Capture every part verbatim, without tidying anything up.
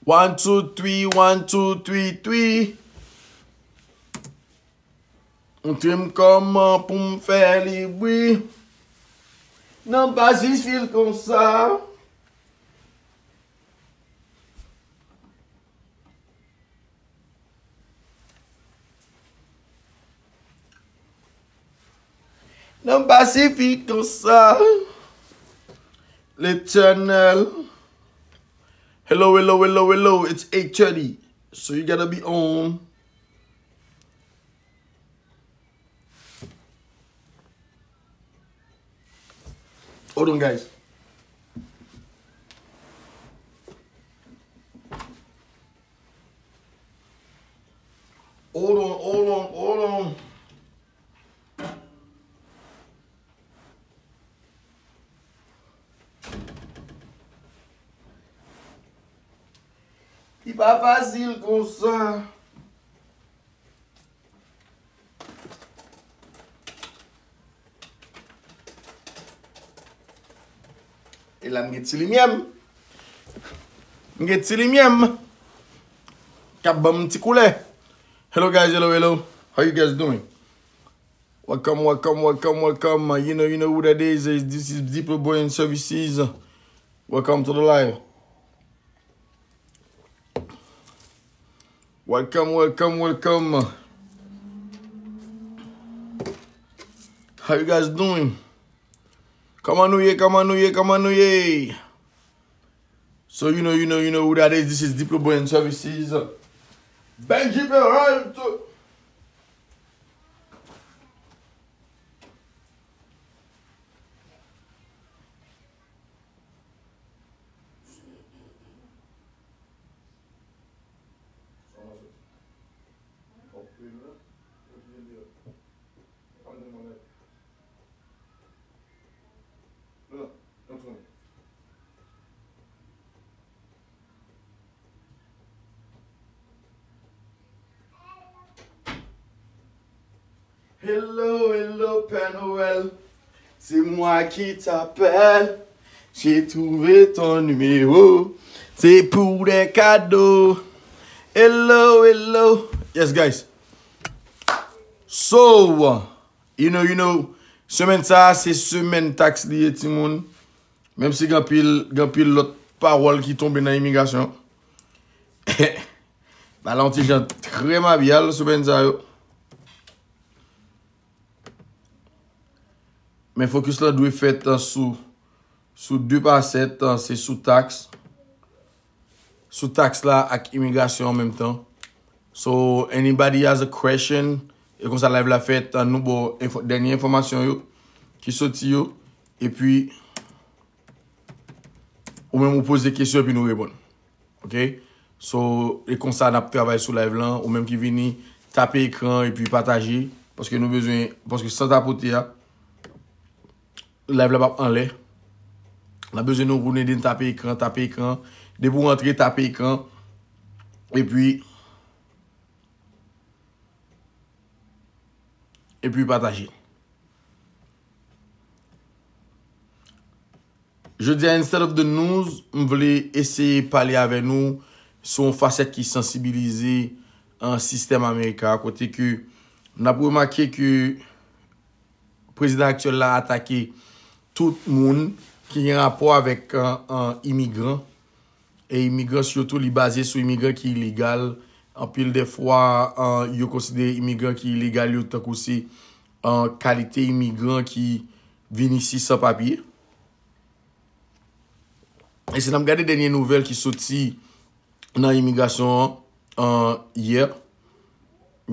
One, two, three, one, two, three, three. Montre m kòman pou m fè li bri. Nan pa jis fil konsa. Nan pa sifi konsa. Letènèl. Hello, hello, hello, hello. It's eight thirty. So you gotta be on. Hold on, guys. Hold on, hold on, hold on. Li pa fasil konsa. E la m gen ti limyè m. M gen ti limyè m. K ap ban m ti koulè. Hello guys, hello, hello. How you guys doing? Welcome, welcome, welcome, welcome. You know, you know who that is. This is Deeper Brain Services. Welcome to the live. Welcome, welcome, welcome. How you guys doing? Kòman nou ye, kòman nou ye, kòman nou ye? So you know, you know, you know who that is. This is Deeper Brain Services. Benji Peralta. Hello, hello, Père Noël. C'est moi qui t'appelle. J'ai trouvé ton numéro. C'est pour des cadeaux. Hello, hello. Yes, guys. So, you know, you know, semèn sa a, se semèn taks li ye, timoun. Menm si gen anpil, gen anpil lòt pawòl ki tonbe nan imigrasyon. Bagay la yon ti jan trè mabyal semèn sa yo. Men fokis lan dwe fèt, uh, sou, sou de pasèt, uh, se sou taks. Sou taks la ak imigrasyon an menm tan. So, anybody has a question, e konsa live la fèt, uh, nou ba w enfo-, dènye enfòmasyon yo ki soti yo, epi ou menm ou poze kesyon epi nou reponn. Ok? So, e konsa n ap travay sou live lan. Ou menm ki vini, tape ekran epi pataje. Paske nou bezwen, paske san tapote a, live la p ap anlè. N ap bezwen nou pou n ede n tape ekran, tape ekran. Depi w antre, tape ekran. Epi, epi pataje. Jodi a, instead of the news, m vle eseye pale avè nou sou yon fasèt ki sansibilize an sistèm Amerika, kote ke n ap remake ke prezidan aktyèl la atake tout moun ki gen rapò avèk, an, an, imigran. E imigran, sitou, li baze sou imigran ki ilegal. Anpil de fwa, an, yo konsidere imigran ki ilegal yo tankou se, an, kalite imigran ki vin isi san papye. E si n ap gade dènye nouvèl ki soti nan imigrasyon an, an, yè,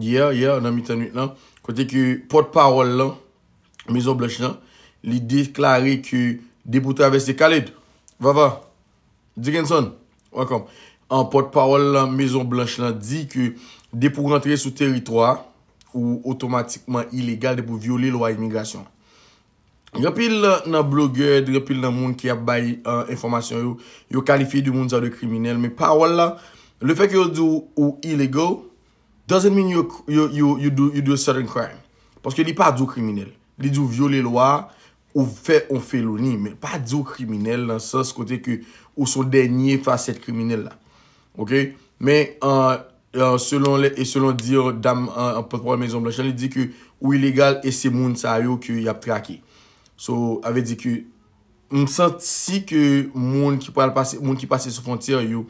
yè, yè, nan mitan nwit lan, kote ke pòtpawòl lan, Mezon Blanch lan, li deklare ke depi w travèse, Khaled, Vava, Dickinson, welcome. An, pòtpawòl lan Mezon Blanch lan di ke depi w rantre sou teritwa, ou otomatikman ilegal depi w vyole lwa imigrasyon. Gen anpil nan blogè, gen anpil nan moun ki ap bay, uh, enfòmasyon yo, yo kalifye de moun sa yo de kriminèl, men pawòl la, le fè ke yo di w ou illegal, doesn't mean you, you, you, you do, you do a certain crime. Paske li pa di w kriminèl. Li di w vyole lwa, ou fè yon feloni, men pa di w kriminèl nan sans kote ke ou se yon dènye fasèt kriminèl la. Ok? Men, an, an, selon, e selon di dam an, an pòtpawòl Mezon Blanch, li di ke ou ilegal e se moun sa yo ke y ap trake. So, sa vle di ke m santi ke moun ki pral pase, moun ki pase sou fwontyè yo,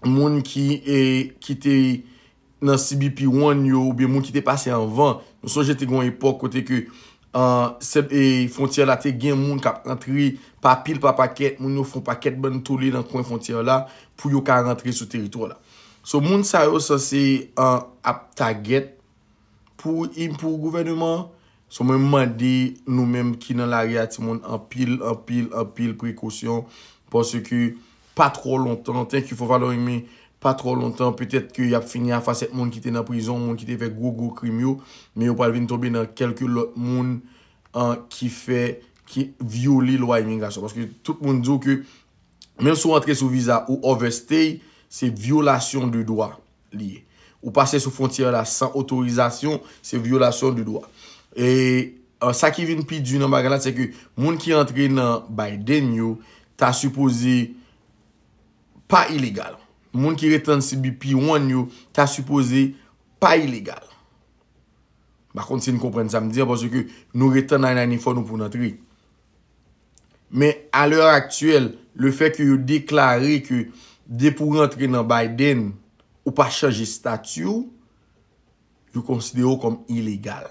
moun ki, e, ki te nan C B P one yo, oubyen moun ki te pase anvan. Nou sonje te gen yon epòk kote ke, an, sèt, e, fwontyè la te gen moun k ap rantre pa pil pa pakèt, moun yo fè yon pakèt bann tole nan kwen fwontyè la pou yo ka rantre sou teritwa la. So, moun sa yo sanse, an, ap tagèt pou, pou gouvènman an. So, mwen mande nou menm ki nan lari a, timoun, anpil, anpil, anpil prekosyon, paske pa twò lontan, thank you for following me, pa twò lontan, petèt ke y ap fini a fasèt moun ki te nan prizon, moun ki te fè gwo, gwo krim yo, men yo pral vin tonbe nan kèlke lòt moun, an, ki fè, ki vyole lwa imigrasyon. Paske tout moun di w ke menm si w antre sou viza ou overstay, se vyolasyon de dwa li ye. Ou pase sou fwontyè la san otorizasyon, se vyolasyon de dwa. E, an, sa ki vin pi di nan bagay la, se ke moun ki antre nan Biden yo ta sipoze pa ilegal. Moun ki ret nan C B P one yo ta sipoze pa ilegal. M pa konn si n konprann sa m di an, paske nou ret an nine ninety-four nou pou n antre. Men, a lè aktyèl, lefè ke yo deklare ke depi w rantre nan Biden, ou pa chanje stati w, yo konsidere w kòm ilegal.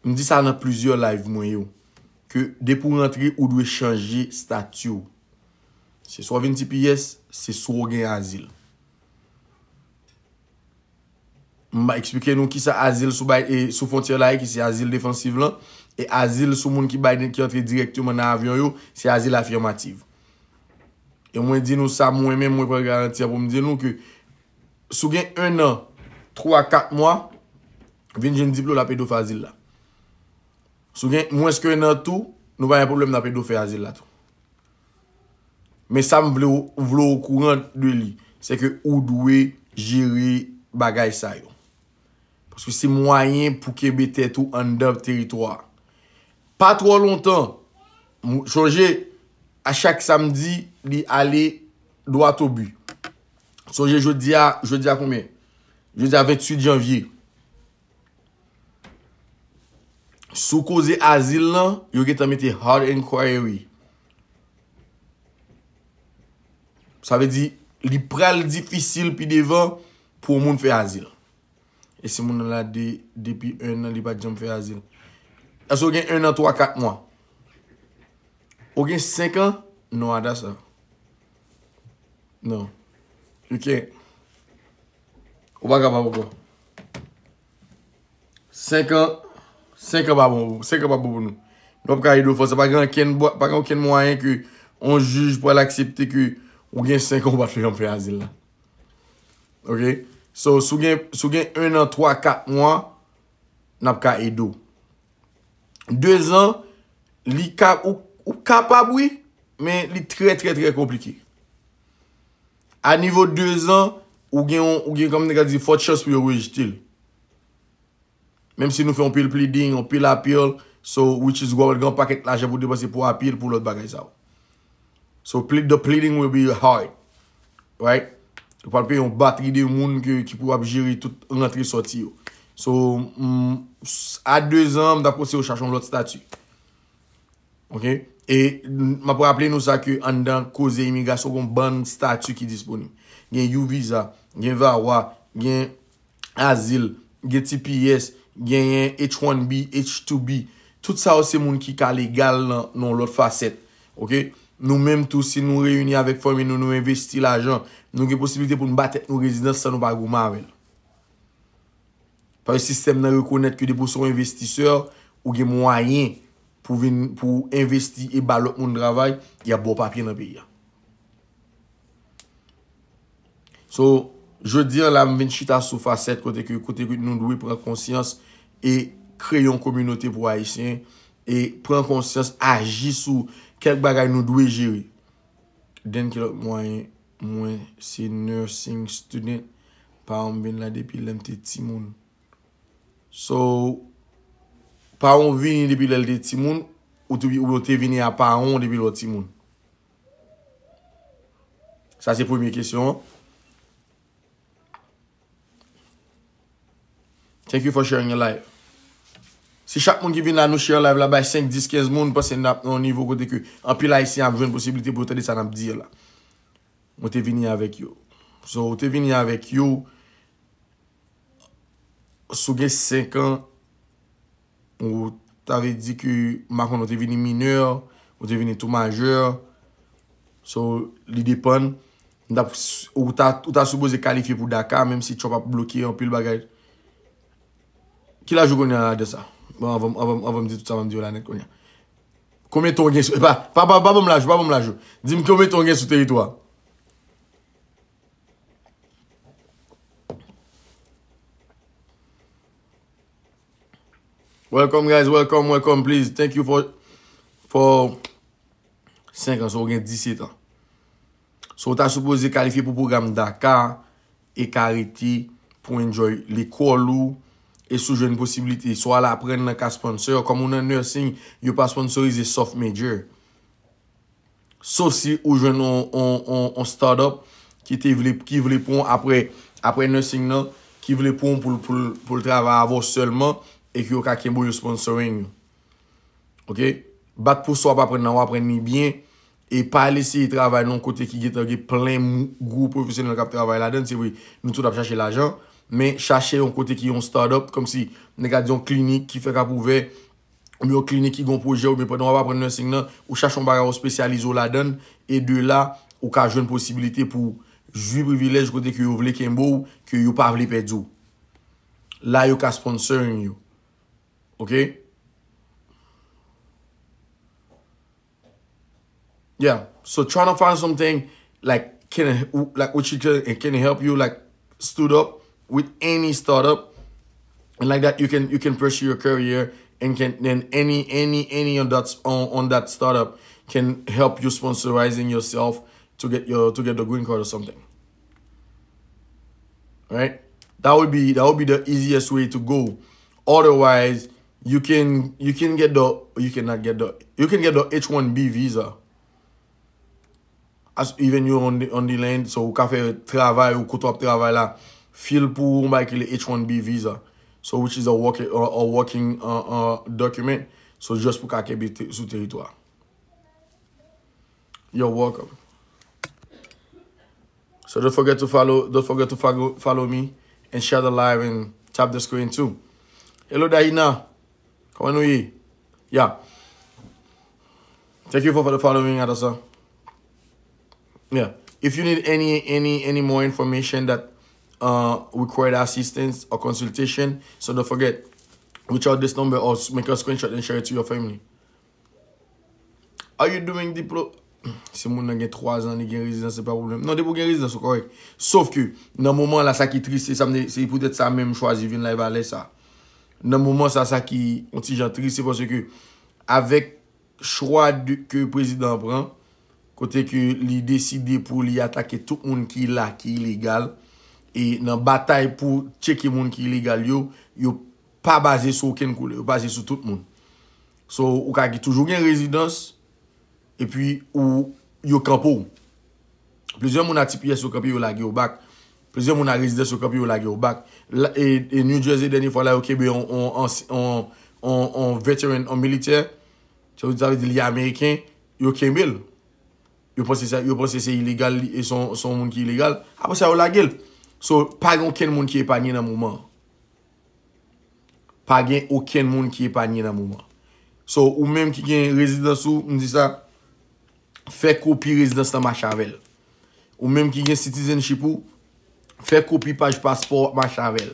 M di sa nan plizyè live mwen yo, ke depi w rantre, ou dwe chanje stati w. Se swa w vin T P S, se swa w gen azil. M va eksplike nou kisa azil sou bay, e, sou fwontyè la ye, ki se azil defansiv lan, e azil sou moun ki bay, ki antre dirèkteman nan avyon yo, se azil afirmatif. E mwen di nou sa, mwen menm, mwen pran garanti an pou m di nou ke si w gen en an, twa, kat mwa, vin jwenn diplòm la, pede w fè azil la. Si w gen mwens ke en an tou, nou pa gen pwoblèm, n ap ede w fè azil la tou. Men sa m vle w, vle w okouran de li, se ke ou dwe jere bagay sa yo. Paske se mwayen pou kenbe tèt ou anndan teritwa a. Pa twò lontan, m-, sonje, a chak samdi, li ale dwat o bi. Sonje jodi a, jodi a konbyen? Jodi a venntuit janvye. Sou koze azil lan, yo gentan mete hard inquiry. Sa vle di, li pral difisil pi devan pou yon moun fè azil. E si moun nan la de, depi en an, li pa t janm fè azil. Èske w gen en an, twa, kat mwa? Ou gen senk an? Non, ada sa. Non. Ok. Ou pa kapab ankò. Senk an, senk an pa bon, senk an pa bon pou nou. Nou p ap ka ede w fòse. Pa gen okenn bwa-, pa gen okenn mwayen ke yon jij pral aksepte ke ou gen senk an ou pa t janm fè azil la. Ok? So, si w gen, si w gen en an, twa, kat mwa, n ap ka ede w. Dezan, li ka, ou, ou kapab, wi, men li trè, trè, trè konplike. A nivo dezan, ou gen yon, ou gen, kòm nèg la di, fòt chans pou yo rejte l. Menm si nou fè yon pil pleading, yon pil appeal, so, which is, w ap gen yon pakèt lajan pou depanse pou appeal, pou lòt bagay sa yo. So, plead, the pleading will be hard. Right? Ou pral peye yon batri de moun ke, ki pou ap jere tout rantre sòti yo. So, mm, s-, a dezan, m t ap konseye w chache yon lòt stati. Ok? E m ap raple nou sa ke anndan koze imigrasyon, gen yon bann stati ki disponib. Gen U visa, gen VAWA, gen azil, gen T P S, genyen H one B, H two B. Tout sa yo se moun ki ka legal nan, nan yon lòt fasèt. Ok? Nou menm tou, si nou reyini avèk fanmi nou, nou envesti lajan, nou gen posiblite pou n ba tèt nou rezidans san nou pa goumen avè l. Paske sistèm nan rekonèt ke depi w se yon envestisè, ou gen mwayen pou vin, pou envesti e ba lòt moun travay, y ap ba w papye nan peyi a. So, jodi a la, m vin chita sou fasèt kote ke, kote ke nou dwe pran konsyans e kreye yon kominote pou Ayisyen e pran konsyans, aji sou kèk bagay nou dwe jere. Then ki lòt mwayen, mwen se nursing student. Paran m vin la depi lè m te timoun. So, paran w vini depi lè l te timoun, ou te, ou te vini a paran w depi lè w timoun. Sa se premye kesyon an. Thank you for sharing your live. Si chak moun ki vin la, nou share live la, bay senk, dis, kenz moun, m panse n ap nan yon nivo kote ke anpil Ayisyen ap jwenn posiblite pou yo tande sa n ap di a la. Mwen te vini avèk yo. So, ou te vini avèk yo, si w gen senk an, ou ta vle di ke m pa konn, ou te vini minè, ou te vini tou majè. So, li depann. M t ap, ou ta, ou ta sipoze kalifye pou DACA, menm si Trump ap bloke anpil bagay. Ki laj ou kounye a de sa? Bon, anvan, anvan, anvan m di tout sa m ap di yo la nèt kounye a. Konbyen tan w gen sou, pa, pa, pa, pa ban m laj ou, pa ban m laj ou. Di m konbyen tan w gen sou teritwa a. Welcome, guys. Welcome, welcome, please. Thank you for, for senk an, so w gen disèt an. So, w ta sipoze kalifye pou pwogram DACA e ka rete pou enjoy lekòl ou. E si w jwenn posiblite, swa al aprann nan ka sponsor, kòm ou nan nursing, yo pa sponsorize soft major. Sof si ou jwenn on, on, on, on startup ki te vle, ki vle pran w apre, apre nursing nan, ki vle pran w pou l, pou l, pou l travay avè w sèlman, e ke yo ka kenbe w, yo sponsoring ou. Oke? Bat pou sa w ap aprann nan, w aprann li byen, e pa al eseye travay nan yon kote ki gentan gen plen mou-, gwo pwofesyonèl k ap travay ladan l. Se vre, nou tout ap chache lajan, men chache yon kote ki yon startup, kòmsi, nèg la di yon klinik ki fèk ap ouvè, oubyen yon klinik ki gen yon pwojè, oubyen pandan w ap aprann nursing nan, ou chache yon bagay ou espesyalize w ladan l, e de la, ou ka jwenn posiblite pou jwi privilèj kote ke yo vle kenbe w, ke yo pa vle pèdi w. La, yo ka sponsoring you. Oke? Yeah. So trying to find something like can, like, which you can, it can help you, like, stood up with any startup, and like that you can, you can pursue your career and can, then any, any, any on that, on, on that startup can help you sponsorizing yourself to get your, to get the green card or something. Right? That would be, that would be the easiest way to go. Otherwise, you can, you can get the, you cannot get the, you can get the H one B visa. As even you on the, on the land, so ou ka fè travay ou kote w ap travay la, fil pou yon bagay ki rele H one B visa. So which is a work, a, a working, uh, uh, document. So just pou ka kenbe te-, sou teritwa. You're welcome. So don't forget to follow, don't forget to follow, follow me and share the live and tap the screen too. Hello, Dahina. Kòman nou ye? Yeah. Thank you for, for the following, Adasa. Yeah. If you need any, any, any more information that, uh, required assistance or consultation, so don't forget, reach out this number or s-, make a screenshot and share it to your family. Are you doing diplo-, si moun nan gen twa zan, li gen rezidans, se pa pwoblèm. Non, depi w gen rezidans, ou kòrèk. Sof ke, nan moman la, sa ki tris, se sa m te, se poutèt sa menm m chwazi vin live a lè sa. Nan moman sa, sa ki yon ti jan tris, se paske avèk chwa de, ke prezidan an pran, kote ke li deside pou li atake tout moun ki la, ki ilegal, e nan batay pou tcheke moun ki ilegal yo, yo pa baze sou okenn koulè, yo baze sou tout moun. So, ou ka gen, toujou gen rezidans, epi ou, yo kanpe w. Plizyè moun a T P S yo kanpe, yo lage yo back. Plizyè moun a rezidans yo kanpe, yo lage yo back. La, e, e New Jersey, dènye fwa la, yo kenbe on, on, on, on, on, on veteran, on militè. Sa vle di, sa vle di li ameriken, yo kenbe l. Yo panse sa, yo panse se ilegal, li, e se yon, se yon moun ki ilegal. Apre sa, yo lage l. So, pa gen okenn moun ki epanye nan moman an. Pa gen okenn moun ki epanye nan moman. So, ou menm ki gen rezidans ou, m di sa, fè kopi rezidans lan mache avè l. Ou menm ki gen citizenship ou, fè kopi paj paspò w ap mache avè l.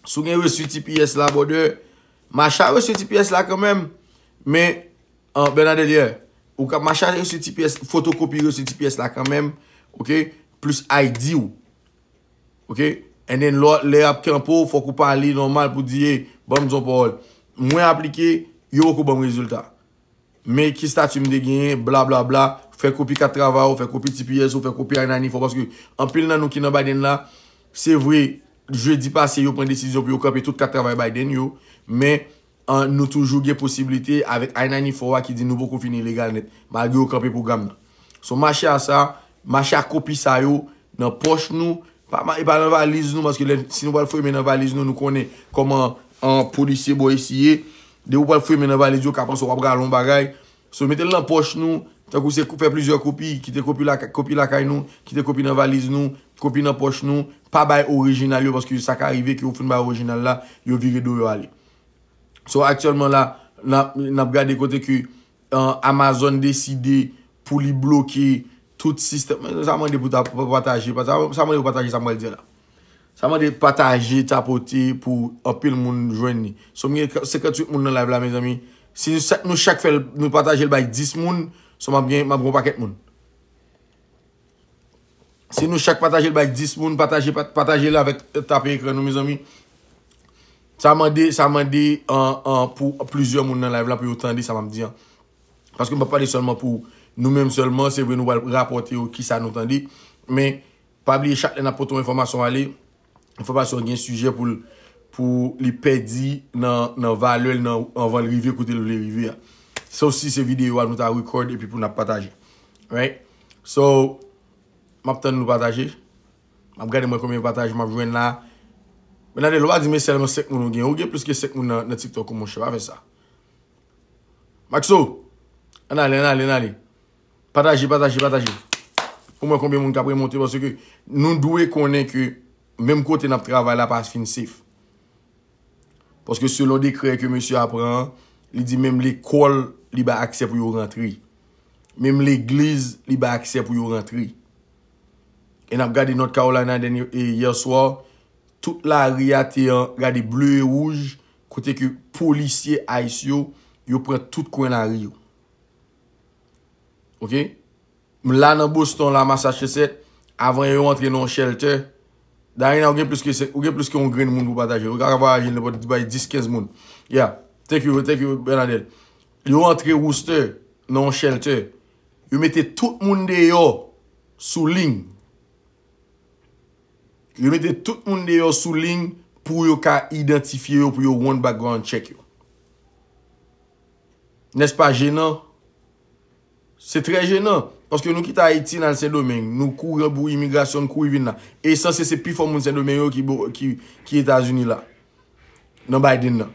Si w gen resi T P S la, brother, mache a resi T P S la kanmenm. Men, an, Bernadette, yeah, ou ka mache a resi T P S, fotokopi resi T P S la kanmenm, oke? Plis I D ou. Oke? And then, lè, lè y ap kanpe w, fòk ou pale nòmal pou di, "Hey, ban m di yon pawòl. Mwen aplike, yo poko ban m rezilta. Men ki stati m te genyen, bla, bla, bla." Fè kopi kat travay ou, fè kopi T P S ou, fè kopi I ninety-four, paske anpil nan nou ki nan Biden la, se vre, jedi pase, yo pran desizyon pou yo kanpe tout kat travay Biden yo, men, an, nou toujou gen posiblite avèk I ninety-four a ki di nou poko fini legal nèt, malgre yo kanpe pwogram nan. So mache a sa, mache a kopi sa yo nan pòch nou, pa, ma- e pa nan valiz nou, paske lè, si nou pral foure men nan valiz nou, nou konnen kòman an polisye bò isi ye. Depi w pral foure men nan valiz yo, ka panse w ap rale yon bagay. So mete l nan pòch nou, tankou se kou- fè plizyè kopi, kite kopi la, kopi lakay nou, kite kopi nan valiz nou, kopi nan pòch nou, pa bay orijinal yo, paske sa ka rive ke ou fin bay orijinal la, yo vire do yo ale. So aktyèlman la, n ap, n ap gade kote ke uh, Amazon deside pou li bloke tout sistèm. Men sa mande pou ta pou pataje, sa, sa mande pou pataje sa m pral di la. Sa mande pataje, tapote pou anpil moun jwenn li. So m gen senkanntuit moun nan live la, mezanmi. Si nou, sa- nou chak fè l, nou pataje l bay dis moun, so m ap gen, m ap gen yon pakèt moun. Si nou chak pataje l bay dis moun, pataje, pat- pataje l avèk tape ekran nou, mezanmi. Sa mande, sa mande an, an, pou plizyè moun nan live la pou yo tande sa m ap di an. Paske m p ap pale sèlman pou nou menm sèlman, se vre nou pral rapòte yo kisa nou tande. Men, pa bliye chak lè n ap pote yon enfòmasyon ale, enfòmasyon gen sijè pou l, pou li pèdi nan, nan valè l nan, anvan l rive kote l vle rive a. Sof si se videyo a nou ta record epi pou n ap pataje. Right? So, m ap tann nou pataje. M ap gade mwen konbyen pataje m ap jwenn la. Men gade, lè w pa di men sèlman senk moun ou gen. Ou gen plis ke senk moun nan, nan TikTok ou, monchè. Pa fè sa. Maxo, ann ale, ann ale, ann ale. Pataje, pataje, pataje. Pou mwen konbyen moun k ap remonte, paske nou dwe konnen ke menm kote n ap travay la pa fin safe. Paske selon dekrè ke mesye a pran an, li di menm lekòl, li bay aksè pou yo rantre. Menm legliz, li bay aksè pou yo rantre. E n ap gade North Carolina dènye, e, yè swa, tout lari a te an, gade ble e wouj, kote ke polisye ICE yo, yo pran tout kwen lari yo. Oke? M la nan Boston la, Massachusetts, avan yo antre nan yon shelter. Darina, ou gen plis ke se- ou gen plis ke yon grenn moun pou pataje. Ou ka pataje nenpòt bay dis, kenz moun. Yeah. Thank you, thank you, Bernadette. Yo antre Worcester nan yon shelter. Yo mete tout moun deyò sou liy. Yo mete tout moun deyò sou liy pou yo ka idantifye yo, pou yo run background check yo. Nèspa jenan? Se trè jenan. Paske nou kite Ayiti, n al Sendomeng. Nou kouri pou imigrasyon, n kouri vin la. E sanse se pi fò moun Sendomeng yo ki, bo- ki, ki Etazini la. Nan Biden nan.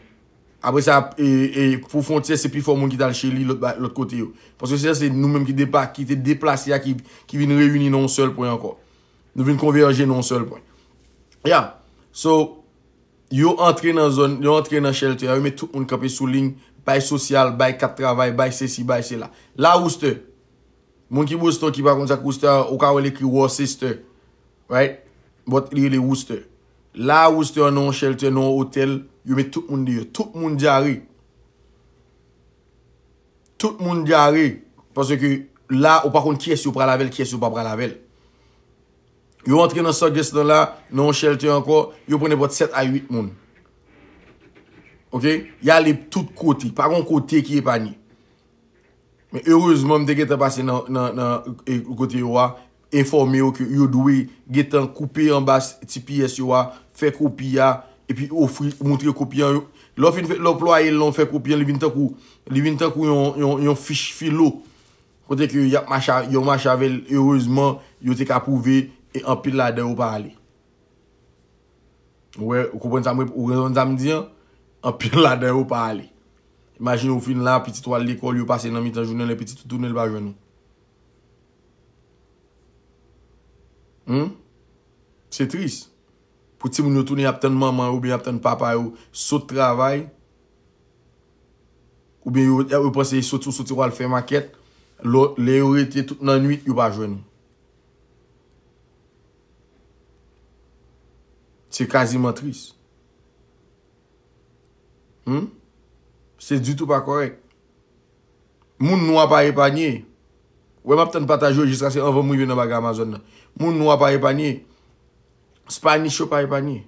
Apre sa, e, e, pou fwontyè, se pi fò moun ki t al Chili, lòt, ba- lòt kote yo. Paske se, se nou menm ki depa- ki te deplase a, ki, ki vin reyini nan yon sèl pwen ankò. Nou vin konvèje nan yon sèl pwen. Yeah. So, yo antre nan zòn, yo antre nan shelter, yo met tout moun kanpe sou liy, bay sosyal, bay kat travay, bay sesi, bay sela. La Worcester, moun ki Boston ki pa konn sa k Worcester, ou ka wè l ekri Worcester. Right? But li rele Worcester. La Worcester nan yon shelter, nan yon otèl, yo met tout moun deyò. Tout moun dyare. Tout moun dyare. Paske la, ou pa konn kiyès yo pral avè l, kiyès yo pa pral avè l. Yo antre nan Saugus nan la, nan yon shelter ankò, yo pran nenpòt sèt a uit moun. Oke? Y ale tout kote. Pa gon kote ki epanye. Men erezman, m te gentan pase nan, nan, nan e, kote yo a, enfòme yo ke yo dwe gentan koupe anba ti pyès yo a, fè kopi a, epi ofri, montre kopi an. Yo- Lè w fin fè, lè w plwaye l, lè w fè kopi an, li vin tankou, li vin tankou yon, yon, yon fich filo. Kote ke y ap mache a- yo mache avè l, erezman, yo te ka pwouve e anpil ladan yo pa ale. Ou wè, ou konprann sa mwen, ou konprann sa m di an? Anpil ladan yo pa ale. Imajine ou fin la, pitit ou al lekòl, yo pase nan mitan jounen, lè pitit ou tounen, li pa jwenn ou. Hmm? Se tris. Pou timoun yo tounen, y ap tann manman yo, oubyen y ap tann papa yo, sot travay, oubyen yo, yo panse soti, ou soti, w al fè makèt, lò- lè yo rete tout nan nwit, yo pa jwenn ou. Se kaziman tris. Hmm? Se ditou pa kòrèk. Moun nwa pa epanye. Wè, m ap tann pataje yo jiskaske anvan m rive nan bagay Amazon nan. Moun nwa pa epanye. Spanish yo pa epanye.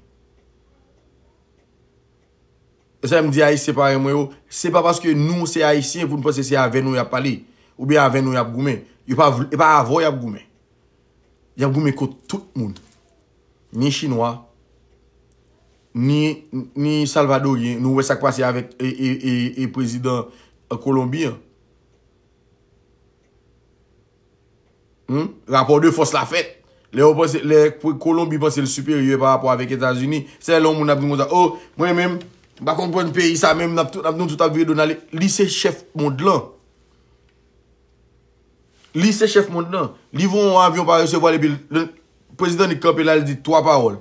E sa m di Ayisyen parèy mwen yo, se pa paske nou se Ayisyen pou n panse se avè nou y ap pale, oubyen avè nou y ap goumen. Yo pa vle- e pa avè w y ap goumen. Y ap goumen kont tout moun. Ni Chinwa, ni, ni Salvadoryen. Nou wè sa k pase avèk e, e, e, e prezidan, e, Kolonbi an. Hmm? Rapò de fòs la fèt. Lè yo panse, lè Kolonbi panse l siperyè pa rapò avèk Etazini, se lè yon moun ap di konsa, oh, mwen menm, m pa konprann peyi sa menm, n ap tout, n ap, nou tout ap vire do n ale. Li se chèf mond lan. Li se chèf mond lan. Li voye yon avyon pa resevwa l epi l, prezidan Nèg kanpe la, li di twa pawòl.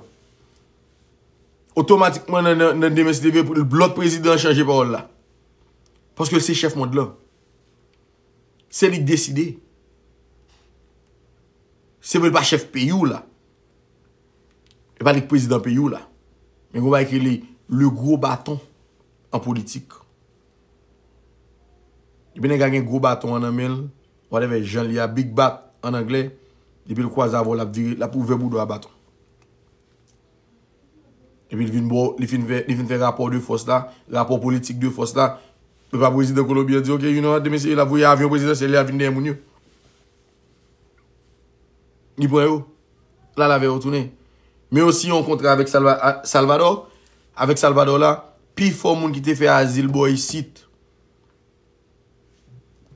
Otomatikman, nan, nan, nan demen, si te vle, lòt prezidan chanje pawòl la. Paske se chèf mond lan. Se li k deside. Se vre l pa chèf peyi w la. E pa li k prezidan peyi w la. Men gon bagay ki rele le gros bâton an politik. Depi nèg la gen gwo baton an nan men l, whatever jan l ye a, big bat an anglè, depi l kwaze avè w, l ap vire, l ap ouvè bouda w a baton. Epi l vin ba w, li fin fè, li fin fè rapò de fòs la, rapò politik de fòs la. Epa prezidan Kolonbi an di, ok, you know what, demen se li l ap voye avyon prezidansyèl li a vin dèyè moun yo. Li pran yo. L al avè yo tounen. Men osi yon kontra avèk Salva-, a-, Salvador. Avèk Salvador la, pifò moun ki te fè azil bò isit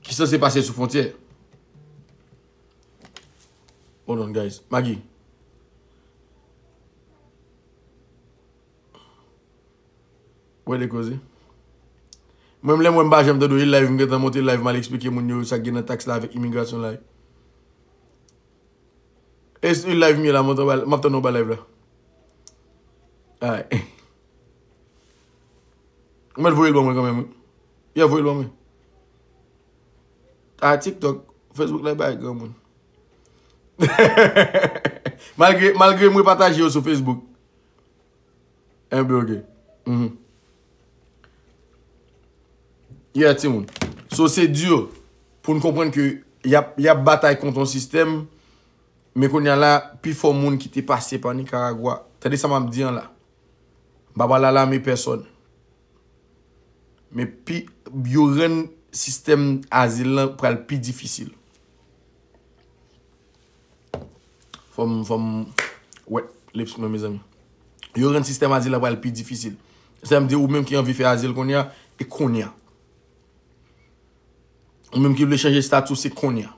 ki sanse pase sou fwontyè. Hold on, guys. Magi. Wè de koze. Mwen, lè mwen m pa janm tande yon live, m gentan monte live, m al eksplike moun yo sa k gen nan taks la avèk imigrasyon la. E live m ye la, m ap tann ou ba live la. Ay. Ou mèt voye l ban mwen kanmenm, wi. Ya, voye l ban mwen. A, TikTok, Facebook la bay granmoun. Malgre, malgre mwen pataje yo sou Facebook. Enben, ok. Mhm. Yeah, timoun. So, se di pou n konprann ke y ap, y ap batay kont yon sistèm, men kounye a la, pifò moun ki te pase pa Nikaragwa, tande sa m ap di an la. M pa pral alame pèsòn. Men pi, yo rann sistèm azil lan pral pi difisil. Fò m, fò m wèt lips mwen, mezanmi. Yo rann sistèm azil la pral pi difisil. Sa m di ou menm ki anvi fè azil kounye a, e kounye a. Ou menm ki vle chanje estati w, se kounye a.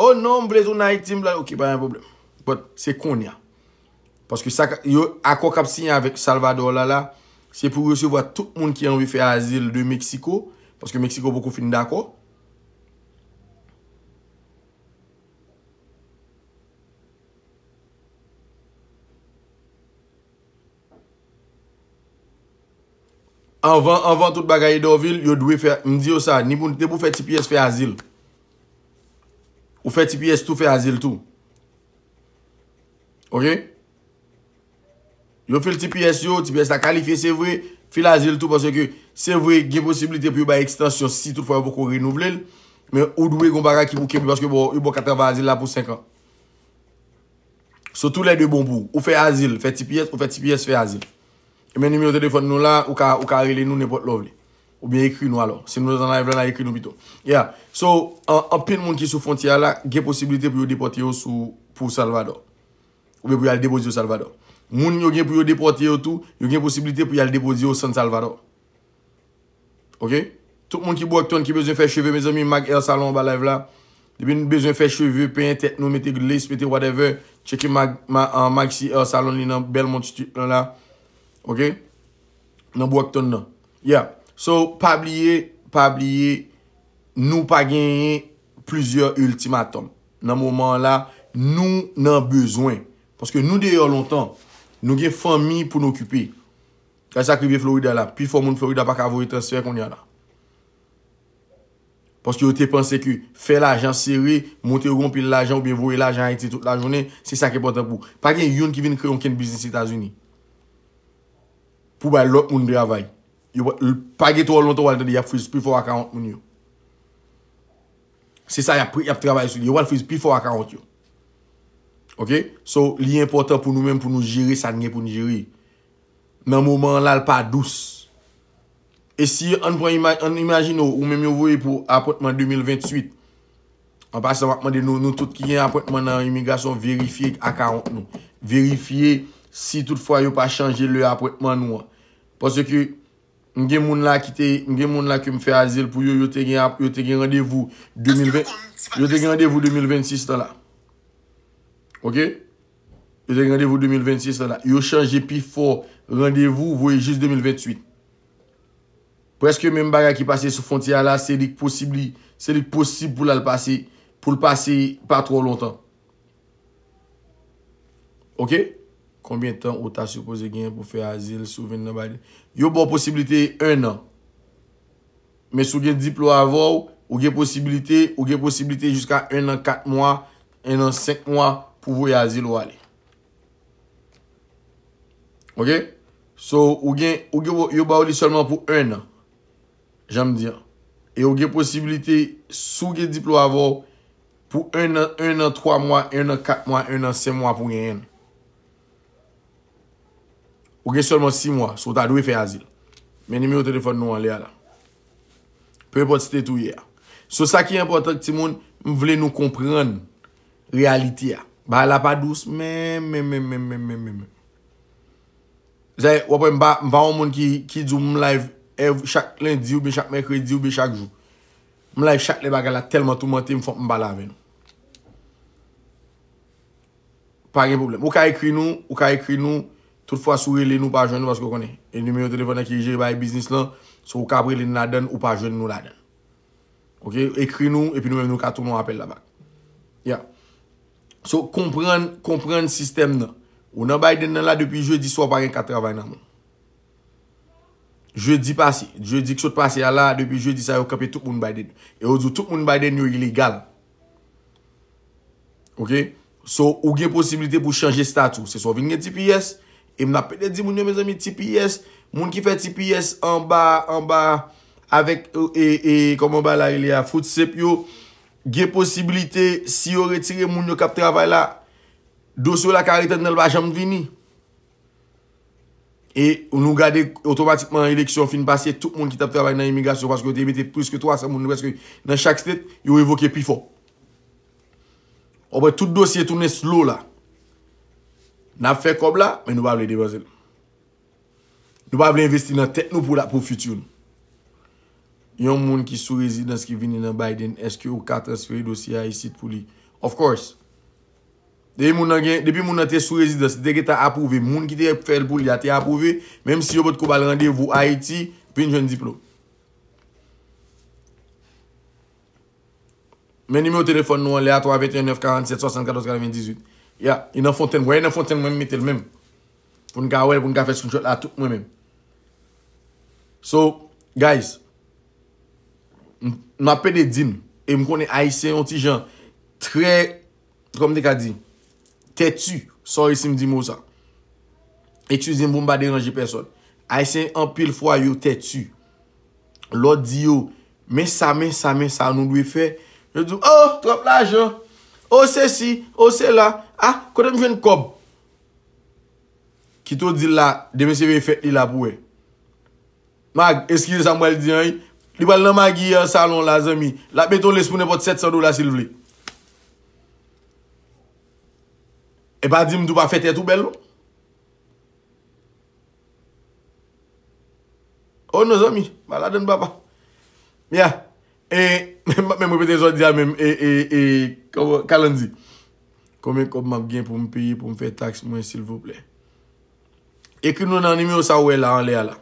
Oh non, m vle tounen Ayiti, m vle, ok, pa gen pwoblèm. But, se kounye a. Paske sa, yo, akò k ap siyen avèk Salvador la, la, se pou resevwa tout moun ki anvi fè azil de Meksiko, paske Meksiko poko fin dakò. Anvan, anvan tout bagay, Edorvil, yo dwe fè, m di yo sa, ni pou, ni pou fè T P S fè azil. Ou fè T P S tou, fè azil tou. Ok? Yo fil T P S yo, T P S la kalifye, se vre, fil azil tou, paske se vre, gen posiblite pou yo bay ekstansyon si toutfwa yo poko renouvle l, men ou dwe gon bagay ki pou kenbe, paske bon, yo ba w kat travay azil la pou senk an. So, toulède bon pou ou. Ou fè azil, fè T P S, ou fè T P S, fè azil. E men nimewo telefòn nou la, ou ka, ou ka rele nou nenpòt lè w vle. Oubyen ekri nou alò. Si nou nan live la, n a ekri nou pito. Yeah. So, an, anpil moun ki sou fwontyè a la, gen posiblite pou yo depòte yo sou, pou Salvador. Oubyen pou y al depoze yo Salvador. Moun yo gen pou yo depòte yo tou, yo gen posiblite pou y al depoze yo San Salvador. Ok? Tout moun ki Brockton ki bezwen fè cheve, mezanmi, Mag Hair Salon anba live la. Depi n bezwen fè cheve, penyen tèt nou, mete lace, mete whatever, tcheke Mag, ma, ah, Mag si Hair Salon, li nan Belmont Street lan la. Ok? Nan Brockton nan. Yeah. So, pa bliye, pa bliye, nou pa genyen plizyè iltimatòm. Nan moman an la, nou nan bezwen. Paske nou deyò lontan. Nou gen fanmi pou n okipe. Gade sa k rive Florida la. Pifò moun Florida pa ka voye transfè kounye a la. Paske yo te panse ke fè lajan sere, montre yo gon pil lajan oubyen voye lajan Ayiti tout lajounen, se sa k enpòtan pou ou. Pa gen youn ki vin kreye okenn biznis Etazini pou bay lòt moun travay. Yo pa, pa gen twò lontan w al tande y ap friz pifò a karant moun yo. Se sa y ap, y ap travay sou li. Yo pral friz pifò a karant yo. Ok? So, li enpòtan pou nou menm, pou nou jere sa n gen pou n jere. Nan moman an la, l pa dous. E si, ann pran ima-, ann imajine w, ou menm yo voye pou apwentman de mil venntuit. An pasan, m ap mande nou, nou tout ki gen apwentman nan imigrasyon, verifye akawont nou. Verifye si toutfwa yo pa chanje lè apwentman nou an. Paske M gen moun la ki te, m gen moun la ke m fè azil pou yo, yo te gen, ap- yo te gen randevou de mil ven, yo te gen randevou de mil vennsis tan la. Ok? Yo te gen randevou de mil vennsis tan la. Yo chanje pi fò randevou, voye jis de mil venntuit. Prèske menm bagay ki pase sou fwontyè a la, se li k posib, li- se li k posib pou l al pase, pou l pase pa twò lontan. Ok? Konbyen tan ou ta sipoze genyen pou fè azil si w vin nan Biden? Yo ba w posiblite en an. Men si w gen diplo avè w, ou gen posiblite, ou gen posiblite jiska en an kat mwa, en an senk mwa pou voye azil ou ale. Ok? So, ou gen, ou gen, yo ba w li sèlman pou en an. Jan m di an. E ou gen posiblite, si w gen diplo avè w, pou en an, en an twa mwa, en an kat mwa, en an senk mwa pou genyen l. Ou gen sèlman sis mwa, so w ta dwe fè azil. Men nimewo telefòn nou anlè a la. Pe enpòt state ou ye a. So sa ki enpòtan, timoun, m vle nou konprann reyalite a. Bagay la pa dous, men, men, men, men, men, men, men, men. Zay, w ap wè m pa, m pa yon moun ki, ki di w m live ev- chak lendi oubyen chak mèkredi oubyen chak jou. M live chak lè bagay la tèlman toumante m, fòk m pale avè nou. Pa gen pwoblèm. Ou ka ekri nou, ou ka ekri nou. Toutfwa, si w rele nou, pa jwenn nou, paske w konnen. E nimewo telefòn nan ki jere bay biznis lan, so ou ka ap rele n ladann, ou pa jwenn nou ladann. Ok? Ekri nou, epi nou menm nou ka tounen yon apèl la bak. Ya. So, konprann, konprann sistèm nan. Ou nan Biden nan la depi jedi swa, w pa gen kat travay nan men w. Jedi pase, jedi ki sot pase a la, depi jedi sa yo kanpe tout moun Biden. E yo di w tout moun Biden yo ilegal. Ok? So, ou gen posiblite pou chanje stati w. Se swa w vin gen T P S, e m ap pede di moun yo, mezanmi, T P S, moun ki fè T P S anba, anba, avèk, e, e, e, kòman ba la rele a, food stamp yo, gen posiblite, si yo retire moun yo k ap travay la, dosye w la ka ret anndan, l pa janm vini. E nou gade otomatikman eleksyon fin pase, tout moun ki t ap travay nan imigrasyon, paske yo te mete plis ke twa san moun prèske nan chak state, yo revoke pi fò. Ou wè tout dosye tounen slow la. N ap fè kòb la, men nou pa vle depanse l. Nou pa vle envesti nan tèt nou pou la, pou fiti nou. Yon moun ki sou rezidans ki vini nan Biden, èske ou ka transfere dosye a isit pou li? Of course. Depi moun nan gen, depi moun nan te sou rezidans, li te gentan apwouve. Moun ki te fè l pou li a te apwouve, menm si yo potko ba l randevou Ayiti, vin jwenn diplòm. Men nimewo telefòn nou anlè a, twa venteyen nèf karannsèt swasannkatòz katrevendizuit. Ya, li nan fontenn. Wè, li nan fontenn, mwen m mete l menm. Pou n ka wè l, pou n ka fè screenshot la tout mwen menm. So, guys, m, m ap pede di n, e m konnen Ayisyen yon ti jan trè, kòman m te ka di, tèti. Sorry si m di mo sa. Eskize m pou m pa deranje pèsòn. Ayisyen anpil fwa yo tèti. Lè w di yo, men sa, men sa, men sa nou dwe fè, yo di w, oh, twòp lajan, oh, sesi, oh, sela, ah, kote m jwenn kòb? Kite w di l la, demen se veye fèt li la pou wè. Mag, eskize sa m pral di an, wi. Li pral nan magi an salon la, zanmi. L ap mete yon lens pou nenpòt sèt san dola si l vle. E pa di m tou pa fè tèt ou bèl, non. Oh non, zanmi, pa ladann, papa. Ya. E, m ap menm repete sa w di a menm, e, e, e, kòman, Kalandi. Konbyen kòb m ap gen pou m peye pou m fè taks mwen, silvouplè? Ekri nou nan nimewo sa w wè la, anlè a la.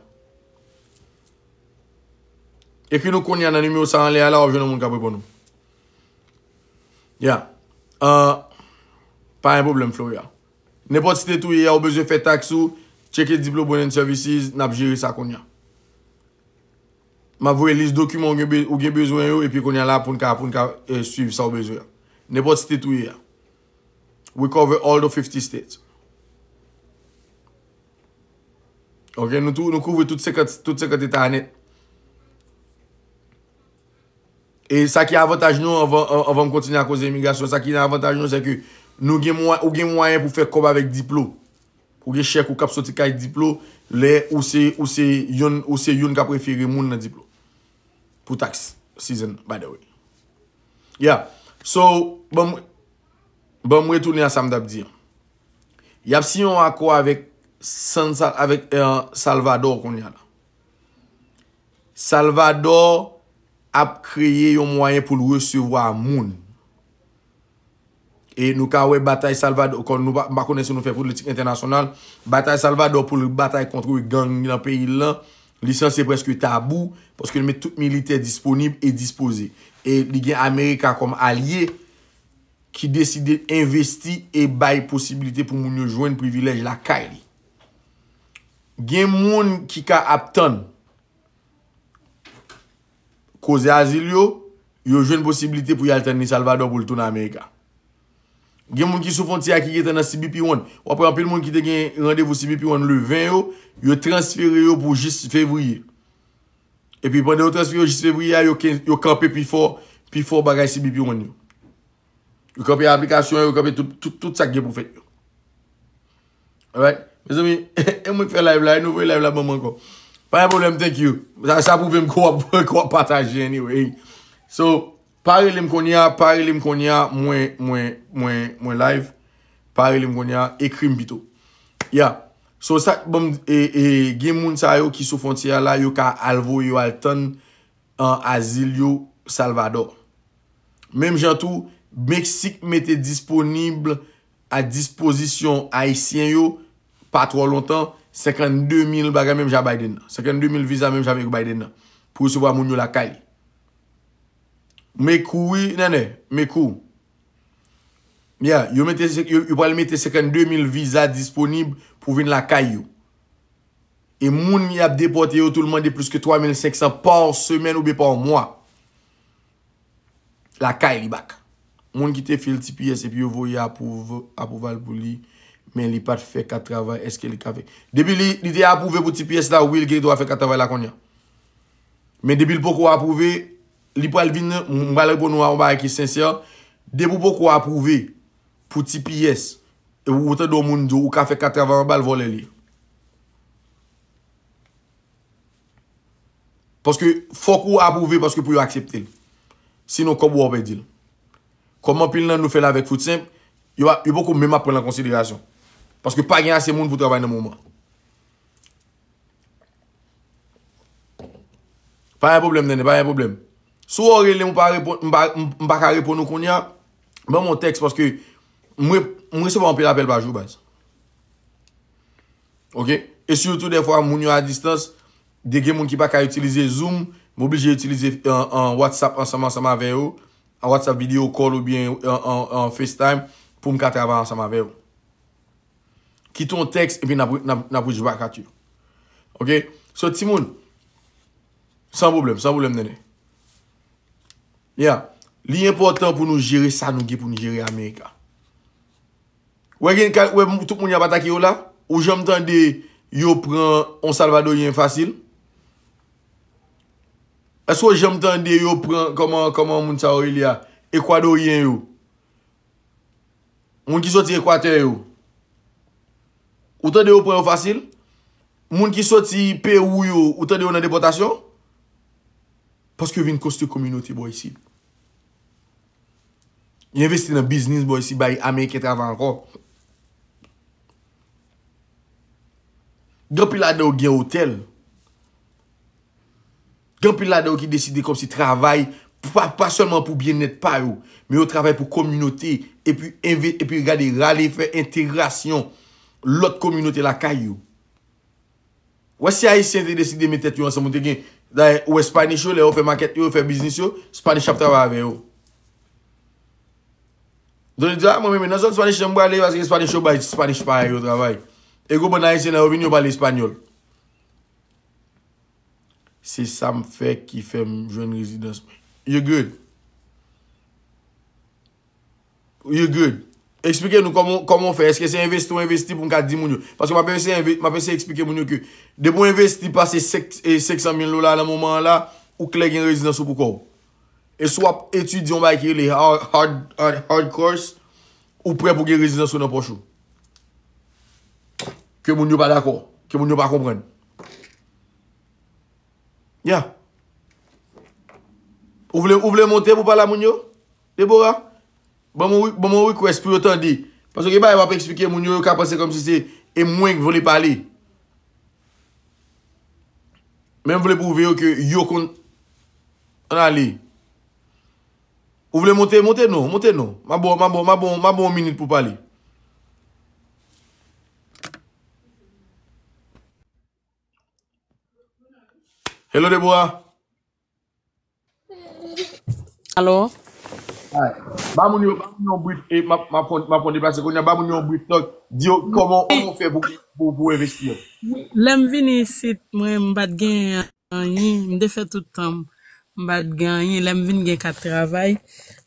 Ekri nou kounye a nan nimewo sa anlè a la, w ap jwenn yon moun k ap reponn ou. Ya. Ah, pa gen pwoblèm, Florya. Nenpòt state ou ye a, ou bezwen fè taks ou, tcheke Diplo Brand and Services, n ap jere sa kounye a. M ap voye lis dokiman ou gen be- ou gen bezwen yo, epi kounye a la pou n ka, pou n ka, eh, swiv sa w bezwen an. Nenpòt state ou ye a. We cover all the fifty states. Ok, nou tou, nou kouvri tout senkant, tout senkant eta a nèt. E sa ki avantaj nou, anvan, an- anvan m kontinye a koze imigrasyon, sa ki nan avantaj nou, se ke nou gen mwa- ou gen mwayen pou fè kòb avèk Diplo. Ou gen chèk ou k ap soti kay Diplo, lè ou se, ou se youn, ou se youn k ap refere moun nan Diplo. Pou tax season, by the way. Yeah. So, ban m, ban m retounen a sa m t ap di an. Y ap siyen yon akò avèk San Sa- avèk, eh, Salvador kounye a la. Salvador ap kreye yon mwayen pou l resevwa moun. E nou ka wè batay Salvador, kòm nou pa, m pa konnen si nou fè politik entènasyonal, batay Salvador pou l batay kont gang nan peyi l lan, li sanse prèske tabou, paske l met tout militè disponib e dispoze. E li gen Amerika kòm alye ki deside envesti e bay posibilite pou moun yo jwenn privilèj lakay li. Gen moun ki ka ap tann koze azil yo, yo jwenn posiblite pou y al tann li Salvador pou l tounen Amerika. Gen moun ki sou fwontyè a ki gentan nan C B P one. W ap wè anpil moun ki te gen randevou C B P one le ven yo, yo transfere yo pou jis fevriye. Epi pandan yo transfere yo jis fevriye a, yo, ken- yo kanpe pi fò, pi fò bagay C B P one yo. Yo kanpe aplikasyon yo, yo kanpe tout, tout, tout sa k gen pou fèt yo. Alright? Mezanmi, e mwen k fè live la, e nou voye live la ban mwen ankò. Pa gen pwoblèm, thank you. Sa, sa pwouve m ke w ap, ke w ap pataje anyway. So, pa rele m kounye a, pa rele m kounye a, mwen, mwen, mwen, mwen live. Pa rele m kounye a, ekri m pito. Yeah. So, sa, bon, e, e, gen moun sa yo ki sou fwontyè a la, yo ka al voye yo al tann an azil yo Salvador. Menm jan tou, Meksik mete disponib a dispozisyon Ayisyen yo, pa twò lontan, senkannde mil bagay menm jan Biden nan. Senkannde mil viza menm jan avèk Biden nan. Pou resevwa moun yo lakay li. Mekou wi, nènè, mekou. Yeah, yo mete, yo, yo pral mete senkannde mil viza disponib pou vin lakay yo. E moun y ap depòte yo tou, l mande plis ke twa mil senk san pa semèn oubyen pa mwa. Lakay li back. Moun ki te fil T P S epi yo voye apwouv-, apwouval pou li, men li pa t fè kat travay, èske li ka fè? Depi li, li te apwouve pou T P S la, wi, li gen dwa fè kat travay la kounye a. Men depi l poko apwouve, li pral vin, m pral reponn ou a yon bagay ki sensè. Depi w poko apwouve pou T P S, e ou tande yon moun di w ou ka fè kat travay anba l, vòlè li ye. Paske fòk ou apwouve paske pou yo aksepte l. Sinon, kòb ou a w pèdi l. Kòm anpil nan nou fè l avèk Food Stamp, yo, pa- yo poko menm ap pran l an konsiderasyon. Paske pa gen ase moun pou travay nan moman. Pa gen pwoblèm, nènè, pa gen pwoblèm. Si w rele m, ou pa reponn, m pa, m, m pa ka reponn ou kounye a, ban m yon tèks paske mwen, mwen resevwa anpil apèl pa jou, baz. Ok? E sitou dèfwa, moun yo a distans, de gen moun ki pa ka itilize Zoom, m oblije itilize an, an WhatsApp ansanm, ansanm avè yo, an WhatsApp video call oubyen an, an, an FaceTime pou m ka travay ansanm avè yo. Kite yon tèks, epi n ap, n ap, n ap reach back at you. Ok? So, timoun, san pwoblèm, san pwoblèm, nènè. Yeah. Li enpòtan pou nou jere sa nou gen pou nou jere Amerika. Wè gen ka, wè tout moun y ap atake yo la, ou janm tande yo pran yon Salvadoryen fasil? Èske w janm tande yo pran, kòman, kòman moun sa yo rele a? Ekwadoryen yo. Moun ki soti Ekwatè yo. Ou tande yo pran yo fasil? Moun ki soti Pewou yo, ou tande yo nan depòtasyon? Paske yo vin konstwi kominote bò isit. Yo envesti nan biznis bò isit, bay Ameriken travay ankò. Gen anpil ladan yo gen otèl. Gen anpil ladan yo ki deside kòmsi travay, pa, pa sèlman pou byennèt pa yo, men yo travay pou kominote, epi enve-, epi gade rale fè entegrasyon lòt kominote lakay yo. Wè si Ayisyen te deside met tèt yo ansanm, ou te gen, dayè, ou wè Spanish yo, lè yo fè makèt yo, yo fè biznis yo, Spanish ap travay avè yo. Donk, li di, a, mwen menm, nan zòn Spanish, m prale, paske Spanish yo bay Spanish pa yo travay. E gwo bann Ayisyen nan yo vini, yo pale espanyòl. Se sa m fè ki fè m jwenn rezidans mwen. You good. You good. Eksplike nou kòman, kòman w fè. Èske se envesti w envesti pou m ka di moun yo? Paske m ap eseye enve-, m ap eseye eksplike moun yo ke depi w envesti pase senk, e, senk san mil dola nan moman an la, ou klè gen rezidans ou pou kò w. E si w ap etidye yon bagay ki rele hard, hard, hard, hard course, ou prè pou gen rezidans ou nan pòch ou. Ke moun yo pa dakò, ke moun yo pa konprann. Ya. Ou vle, ou vle monte pou pale a moun yo? Deborah? Ban mwen, ban mwen request pou yo tande. Paske gen bagay w ap eksplike moun yo, yo ka panse kòmsi se e mwen k vle pale. Men m vle pwouve yo ke yo konn. Ann ale. Ou vle monte, monte non, monte non. M a ba w, m a ba w, m a ba w, m a ba w yon minit pou pale. Hello, Deborah. Alo? Alright. Ba moun yo, ba moun yo yon brief, e m ap, m ap fon, m ap fon deplase kounye a, ba moun yo yon brief talk. Di yo kòman, kòman w fè pou, pou, pou envesti an. Lè m vini isit, mwen, m pa t gen anyen, m te fè tout tan m, m pa t gen anyen. Lè m vin gen kat travay,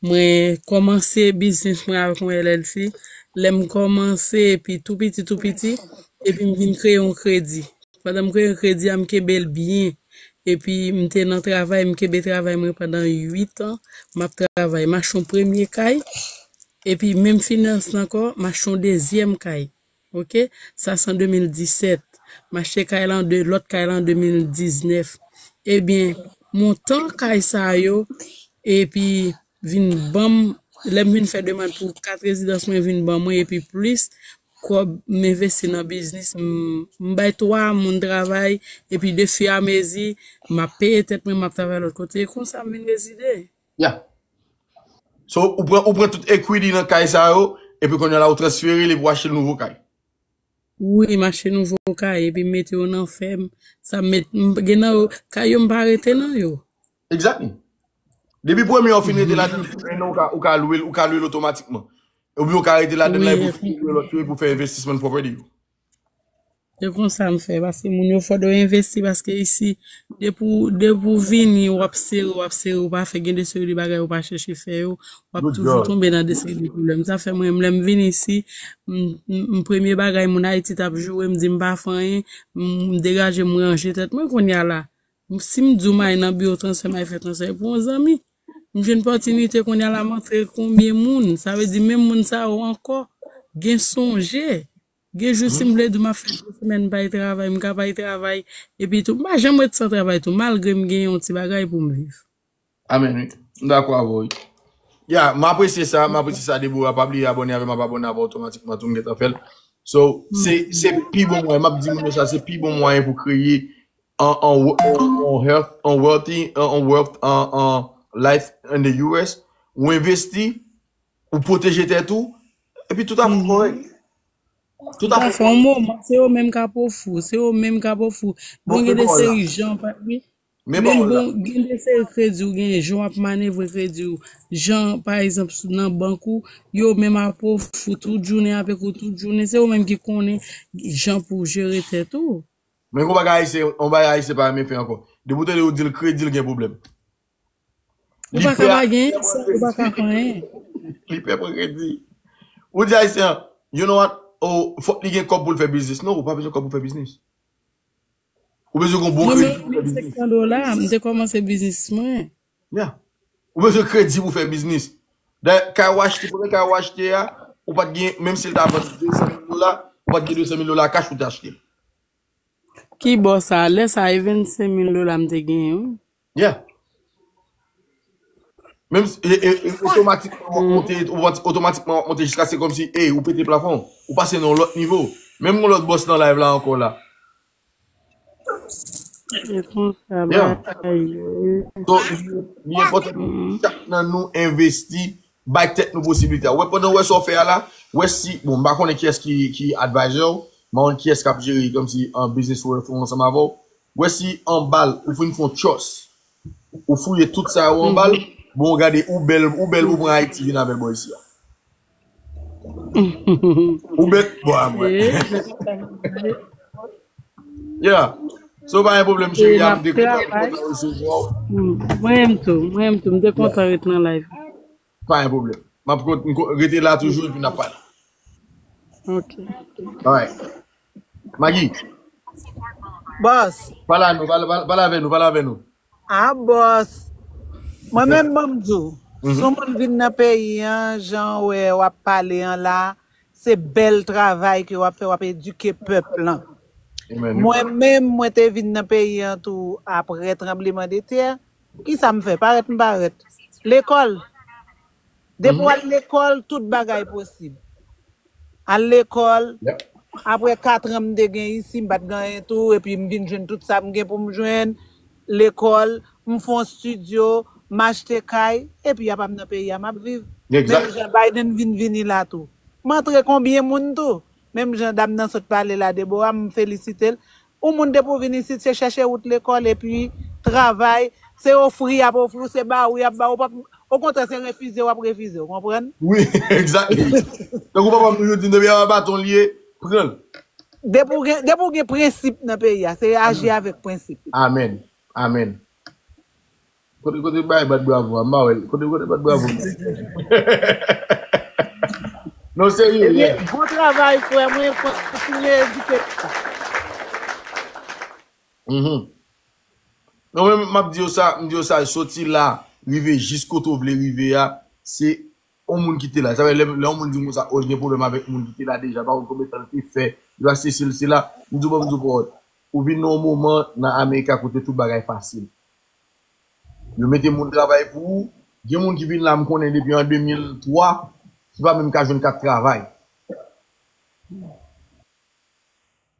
mwen kòmanse biznis mwen avèk yon L L C. Lè m kòmanse, epi tou piti, tou piti, epi m vin kreye yon kredi. Pandan m kreye kredi a, m kenbe l byen. Epi m te nan travay, m kenbe travay mwen pandan uit an. M ap travay, m achte yon premye kay. Epi menm finans lan ankò, m achte yon dezyèm kay. Oke? Sa se an de mil disèt. M achte kay la an de, lòt kay la an de mil diznèf. Ebyen, montan kay sa yo, epi vin ban m, lè m vin fè demann pou kat rezidans mwen vin ban mwen, epi plis, kòb m envesti nan biznis, m, m bay twa moun travay, epi de fi a mezi, m ap peye tèt mwen, m ap travay lòt kote. E konsa m vin rezide. Yeah. So, ou pran, ou pran tout equity nan kay sa yo, epi kounye a la, ou transfere l epi ou achte l nouvo kay. Wi, m achte nouvo kay, epi m mete yo nan fèm. Sa m met, m, gen nan yo, kay yo m pa rete nan yo. Exactly. Depi premye ou fin rete ladan l pou en an, ou ka, ou ka lwe l, ou ka lwe l otomatikman. Oubyen ou ka rete ladan l la epi ou fin lwe lòt yo epi ou fè investisman property yo. Se konsa m fè, paske moun yo fò dwe envesti, paske isi, depi w, depi w vini, w ap sere, w ap sere, ou pa fè, gen de seri de bagay ou pa chèche fè yo, w ap toujou tonbe nan de seri de pwoblèm. Sa fè mwen, lè m vini isi, m, m, m premye bagay moun Ayiti t ap joure, m di m pa fè anyen, m, m degaje m, ranje tèt mwen kounye a la. Si m di w m al nan biwo transfè, m al fè transfè pou yon zanmi. M jwenn pòtinite kounye a la, m antre konbyen moun. Sa vle di menm moun sa yo ankò gen sonje. Gen jou si m vle di w m ap fè de semèn m pa al travay, m ka pa al travay. Epi tou, m pa janm ret san travay tou, malgre m gen yon ti bagay pou m viv. Amèn, wi. M dakò avè w, wi. Ya, m apresye sa, m apresye sa, Deborah. Pa bliye abòne avè m, ap abòne avè w otomatikman tou, m gentan fè l. So, se, se pi bon mwayen, m ap di moun yo sa, se pi bon mwayen pou kreye an, an, an, an health, an wealthy, an, an wealth, an, an life in the U S, ou envesti, ou pwoteje tèt ou, epi tout afè w kòrèk. Tout afè w kòrèk. Yon moman, se yo menm k ap ofri w, se yo menm k ap ofri w. Bon, gen de seri jan, pa, wi. Men bon, gen de seri kredi w genyen, jan w ap manevre kredi w, jan, pa egzanp, nan bank ou, yo menm ap ofri w tout jounen, ap ekri w tout jounen, se yo menm ki konnen jan pou w jere tèt ou. Men gon bagay ayisyen, yon bagay ayisyen pa renmen fè ankò. Depi w tande yo di l kredi l gen pwoblèm. Ou pa ka pa genyen, ou pa ka fè anyen. Li pè pran kredi. Ou di ayisyen an, you know what? Oh, fòk li gen kòb pou l fè biznis. Non, ou pa bezwen kòb pou fè biznis. Ou bezwen gen yon bon kredi pou fè biznis. Mwen menm, mil senk san dola, m te kòmanse biznis mwen. Yeah. Ou bezwen kredi pou fè biznis. Dayè, kay ou achte, premye kay ou achte a, ou pa t gen, menm si l ta vann de san mil dola, ou pa t gen de san mil dola cash pou te achte l. Ki bò sa? Lè sa a, e vennsenk mil dola m te genyen, wi. Yeah. Menm si, e, e, e, otomatikman w ap monte, otomatikman w ap monte jiskaske kòmsi, ey, ou pete plafon, ou pase nan yon lòt nivo. Menm yon lòt bòs nan live la ankò la. E konsa bagay yo ye. So, li, li enpòtan pou chak nan nou envesti, bay tèt nou posiblite a. Wè, pandan w wè sa w fè a la, wè si, bon, m pa konnen kiyès ki, ki advisor w, m pa konn kiyès k ap jere kòmsi an business world ansanm avè w. Wè si anba l, ou fin fè yon trust. Ou fouye tout sa yo anba l, bon, gade, ou bèl, ou bèl pou pran Ayiti vin avè l bò isi a. Ou bèl, bon, a mwen. Yeah. So, pa gen pwoblèm, cheri, a m te kontan, kontan resevwa w. Mwen menm tou, mwen menm tou, m te kontan ret nan live. Pa gen pwoblèm. M ap kont-, m ko-, rete la toujou epi n ap pale. Ok. Alright. Maggie, Bòs, pale a nou, pale, pale, pale avè nou, pale avè nou. A bòs. Mwen menm, ban m di w, si yon moun vin nan peyi an, jan w wè w ap pale an la, se bèl travay ke w ap fè, w ap edike pèp lan. Mwen menm, mwen te vin nan peyi an tou apre tranbleman de tè. Kisa m fè? Parèt m parèt. Lekòl. Depi w al lekòl, tout bagay posib. Al lekòl, Apre kat an m te gen isi, m pa t gen anyen tou, epi m vin jwenn tout sa m gen pou m jwenn, lekòl, m fè yon estidyo, m achte kay, epi apa m nan peyi a, m ap viv. Menm jan Biden vin vini la tou. M antre konbyen moun tou. Menm jan dam nan sot pale la, Deborah, m felisite l. Yon moun depi w vin isit, se chèche wout lekòl, epi travay, se ofri y ap ofri w, se ba w y ap ba w, w p ap, okontrè, se refize w ap refize, w konprann? Wi, exactly. Tankou papa m toujou di m, depi a baton l ye, pran l. Depi w gen, depi w gen prensip nan peyi a, se aji avèk prensip. Amèn. Amèn. Kote, kote bay bat bravo a, m pa wè l. Kote, kote bat bravo? Non, serye, yeah. Bon travay, frè mwen, kontinye edike. Mhm. Non, men m ap di yo sa, m di yo sa, soti la, rive jis kote w vle rive a, se yon moun ki te la. Sa vle, lè, lè yon moun di m konsa, oh, l gen pwoblèm avèk moun ki te la deja, pa konn konbyen tan l te fè, yo achte sesi, sela, m di w, ban m di w pawòl. Ou vin nan yon moman nan Amerika kote tout bagay fasil. Yo mete moun travay pou ou. Gen moun ki vin la, m konnen depi an de mil twa, ki pa menm ka jwenn kat travay.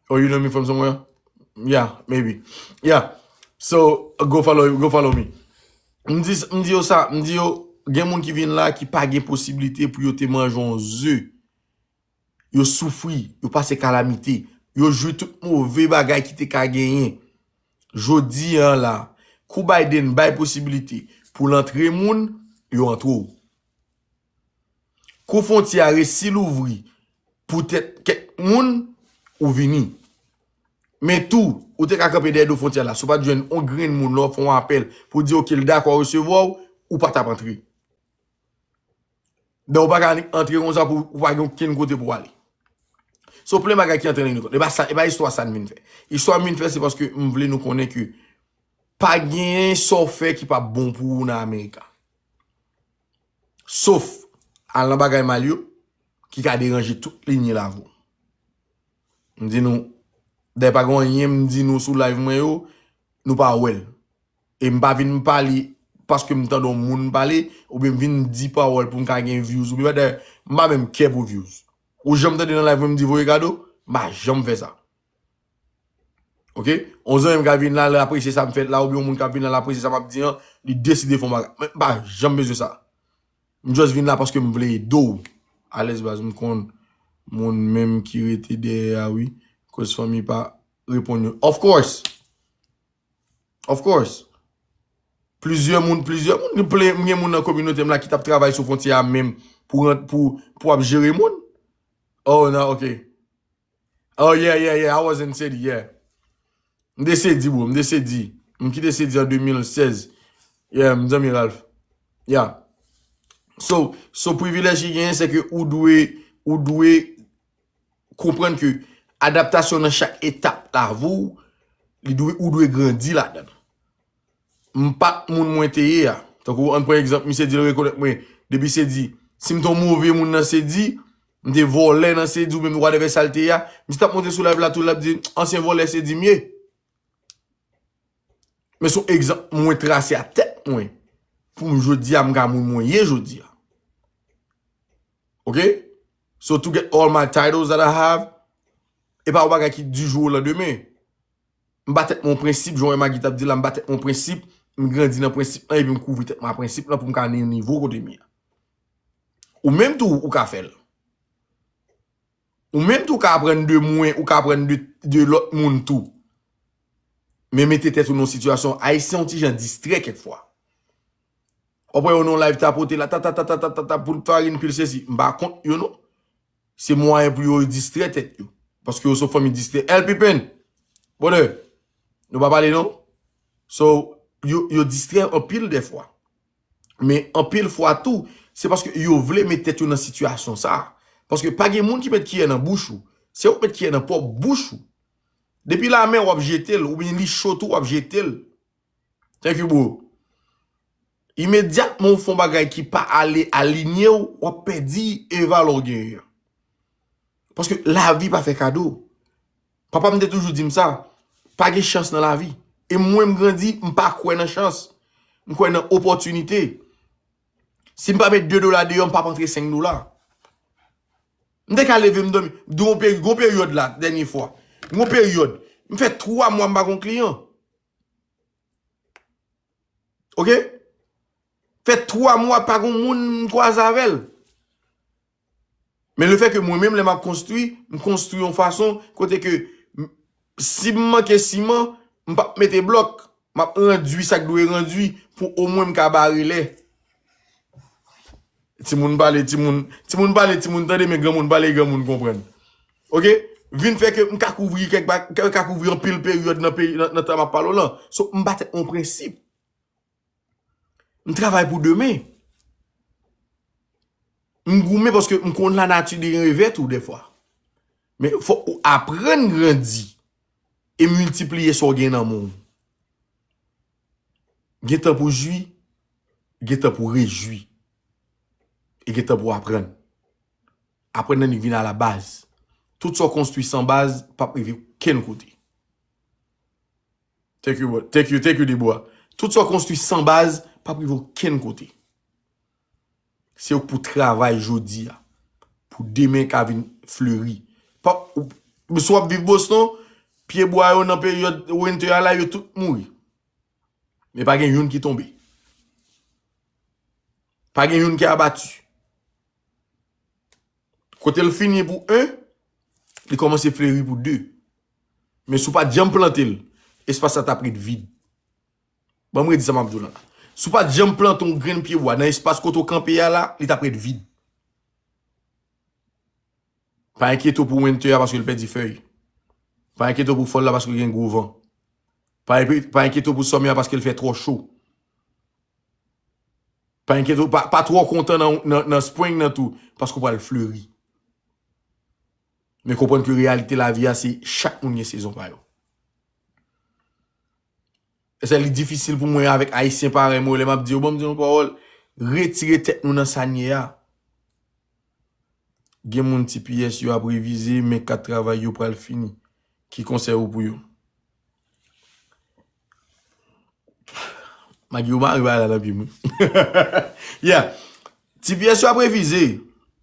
Oh, you know me from somewhere? Yeah, maybe. Yeah. So, go follow, go follow me. M di, m di yo sa, m di yo, gen moun ki vin la ki pa gen posiblite pou yo te manje yon ze. Yo soufri, yo pase kalamite, yo jwi tout move bagay ki te ka genyen. Jodi a la, kou Biden bay posibilite pou l antre moun, yo antre w. Kou fwontyè a resi louvri poutèt kèk moun, ou vini. Men tou, ou te ka kanpe dèyè do fwontyè la. Si w pa t jwenn yon grenn moun, lè w fè yon apèl pou di, oke, l dakò resevwa w, ou pa t ap antre. Donk, ou pa ka antre konsa pou ou pa gen okenn kote pou w ale. So, plen bagay ki antre nan nou kont. E pa sa, e pa istwa sa n vin fè. Istwa m vin fè, se paske m vle nou konnen ke pa gen sa w fè ki p ap bon pou ou nan Amerika. Sof al nan bagay mal yo, ki ka deranje tout linye lavi w. M di nou, dayè pa gen anyen m di nou sou live mwen yo, nou pa wè l. E m pa vin pale paske m tande yon moun pale, oubyen m vin di pawòl pou m ka gen views, oubyen dayè, m pa menm kè pou views. Ou janm tande nan live mwen m di voye kado? M pa janm fè sa. Oke? Yon zanmi m ka vin la, l apresye sa m fè la, oubyen yon moun k ap vin la, l apresye sa m ap di an, li deside fè yon bagay. Men m pa janm bezwen sa. M just vin la paske m vle ede w. Alèz baz, m konn moun menm ki rete dèyè a wi. Koz fanmi pa reponn yo. Of course. Of course. Plizyè moun, plizyè moun, m gen moun nan kominote m la ki t ap travay sou fwontyè a menm pou, pou, pou ap jere moun. Oh, nan, oke. Oh, yeah, yeah, yeah, I was in city, yeah. M te Sedi, bro, m te Sedi. M kite Sedi an de mil sèz. Yeah, m zanmi Ralph. Yeah. So, so privilèj ki genyen, se ke ou dwe, ou dwe konprann ke adaptasyon nan chak etap lavi w, li dwe, ou dwe grandi ladan l. M pa t moun mwen te ye a. Tankou, ann pran egzanp, misye di l rekonèt mwen depi Sedi. Si m te yon move moun nan Sedi, m te vòlè nan Sedi, oubyen whatever sa l te ye a, misye t ap monte sou live la tou, l ap di, ansyen vòlè Sedi m ye. Men se yon egzanp mwen trase a tèt mwen, pou m jodi a, m ka moun mwen ye jodi a. Oke? So to get all my titles that I have, e pa yon bagay ki du jour au lendemain. M ba tèt mwen yon prensip, jan Maggie t ap di la, m ba tèt mwen yon prensip, m grandi nan prensip lan, epi m kouvri tèt mwen a prensip lan pou m ka nan nivo kote m ye a. Ou menm tou, ou ka fè l. Ou menm tou ka aprann de mwen, ou ka aprann de, de lòt moun tou. Men mete tèt ou nan yon sitiyasyon, Ayisyen yon ti jan distrè kèk fwa. W ap wè yo nan yon live tapote la, ta, ta, ta, pou farin pil sesi. M pa kont yo non. Se mwayen pou yo distrè tèt yo. Paske yo se yon fanmi distrè. El Pippen, brother, nou pa pale non. So, yo, yo distrè anpil dèfwa. Men anpil fwa tou, se paske yo vle met tèt yo nan sitiyasyon sa a. Paske pa gen moun ki met kiyè nan bouch ou. Se ou k met kiyè nan pwòp bouch ou. Depi lanmè w ap jete l, oubyen li cho tou w ap jete l. Thank you, bro. Imedyatman w fè yon bagay ki pa ale alinye w, w ap pèdi e valè w genyen an. Paske lavi pa fè kado. Papa m te toujou di m sa, pa gen chans nan lavi. E mwen m grandi, m pa kwè nan chans. M kwè nan opòtinite. Si m pa met de dola deyò, m p ap antre senk dola. M te ka leve m dòmi. Gon peri-, gon peryòd la, dènye fwa. Gon peryòd. M fè twa mwa m pa gon kliyan. Oke? Fè twa mwa pa gon moun m kwaze avè l. Men lefètke mwen menm, lè m ap konstwi, m konstwi yon fason kote ke m- si m manke siman, m p ap mete blòk. M ap randui sa k dwe randui pou omwen m ka bare lè. Timoun pale, timoun, timoun pale, timoun tande, men granmoun pale, granmoun konprann. Oke? Vin fè ke m ka kouvri kèk ba- ka, ka kouvri anpil peryòd nan peyi, nan, nan tan m ap pale w lan. So, m pa tèt mwen prensip. M travay pou demen. M goumen paske m konn lanati de revè tou dèfwa. Men fòk ou aprann grandi e miltipliye sa w gen nan men w. Gen tan pou jwi, gen tan pou rejwi, e gen tan pou aprann. Aprann nan li vin alabaz. Tout sa w konstwi san baz p ap rive okenn kote. Thank you, bro. Thank you, thank you, Debora. Tout sa w konstwi san baz p ap rive okenn kote. Se ou k pou travay jodi a, pou demen ka vin fleri. Pa, ou, si w ap viv Boston, pyebwa yo nan peryòd winter a la, yo tout mouri. Men pa gen youn ki tonbe. Pa gen youn ki abati. Kote l fini pou en, li kòmanse fleri pou de. Men si w pa t janm plante l, espas la t ap ret vid. Ban m redi sa m ap di w la. Si w pa t janm plante yon grenn pyebwa nan espas kote w kanpe a la, li t ap ret vid. Pa enkyete w pou winter a paske l pèdi fèy. Pa enkyete w pou fall la paske gen gwo van. Pa, pa enkyete w pou summer a paske l fè twò cho. Pa enkyete w, pa, pa twò kontan nan, nan, nan spring nan tou, paske w pral fleri. Men konprann ke reyalite lavi a, se chak moun gen sezon pa yo. E sa li difisil pou mwen avèk Ayisyen parèy mwen, lè m ap di yo, ban m di nou pawòl, retire tèt nou nan sa n ye a. Gen moun T P S yo ap revize, men kat travay yo pral fini. Ki konsèy ou pou yo? Magi ou mare bagay la nan pye m wi. Yeah. T P S yo ap revize.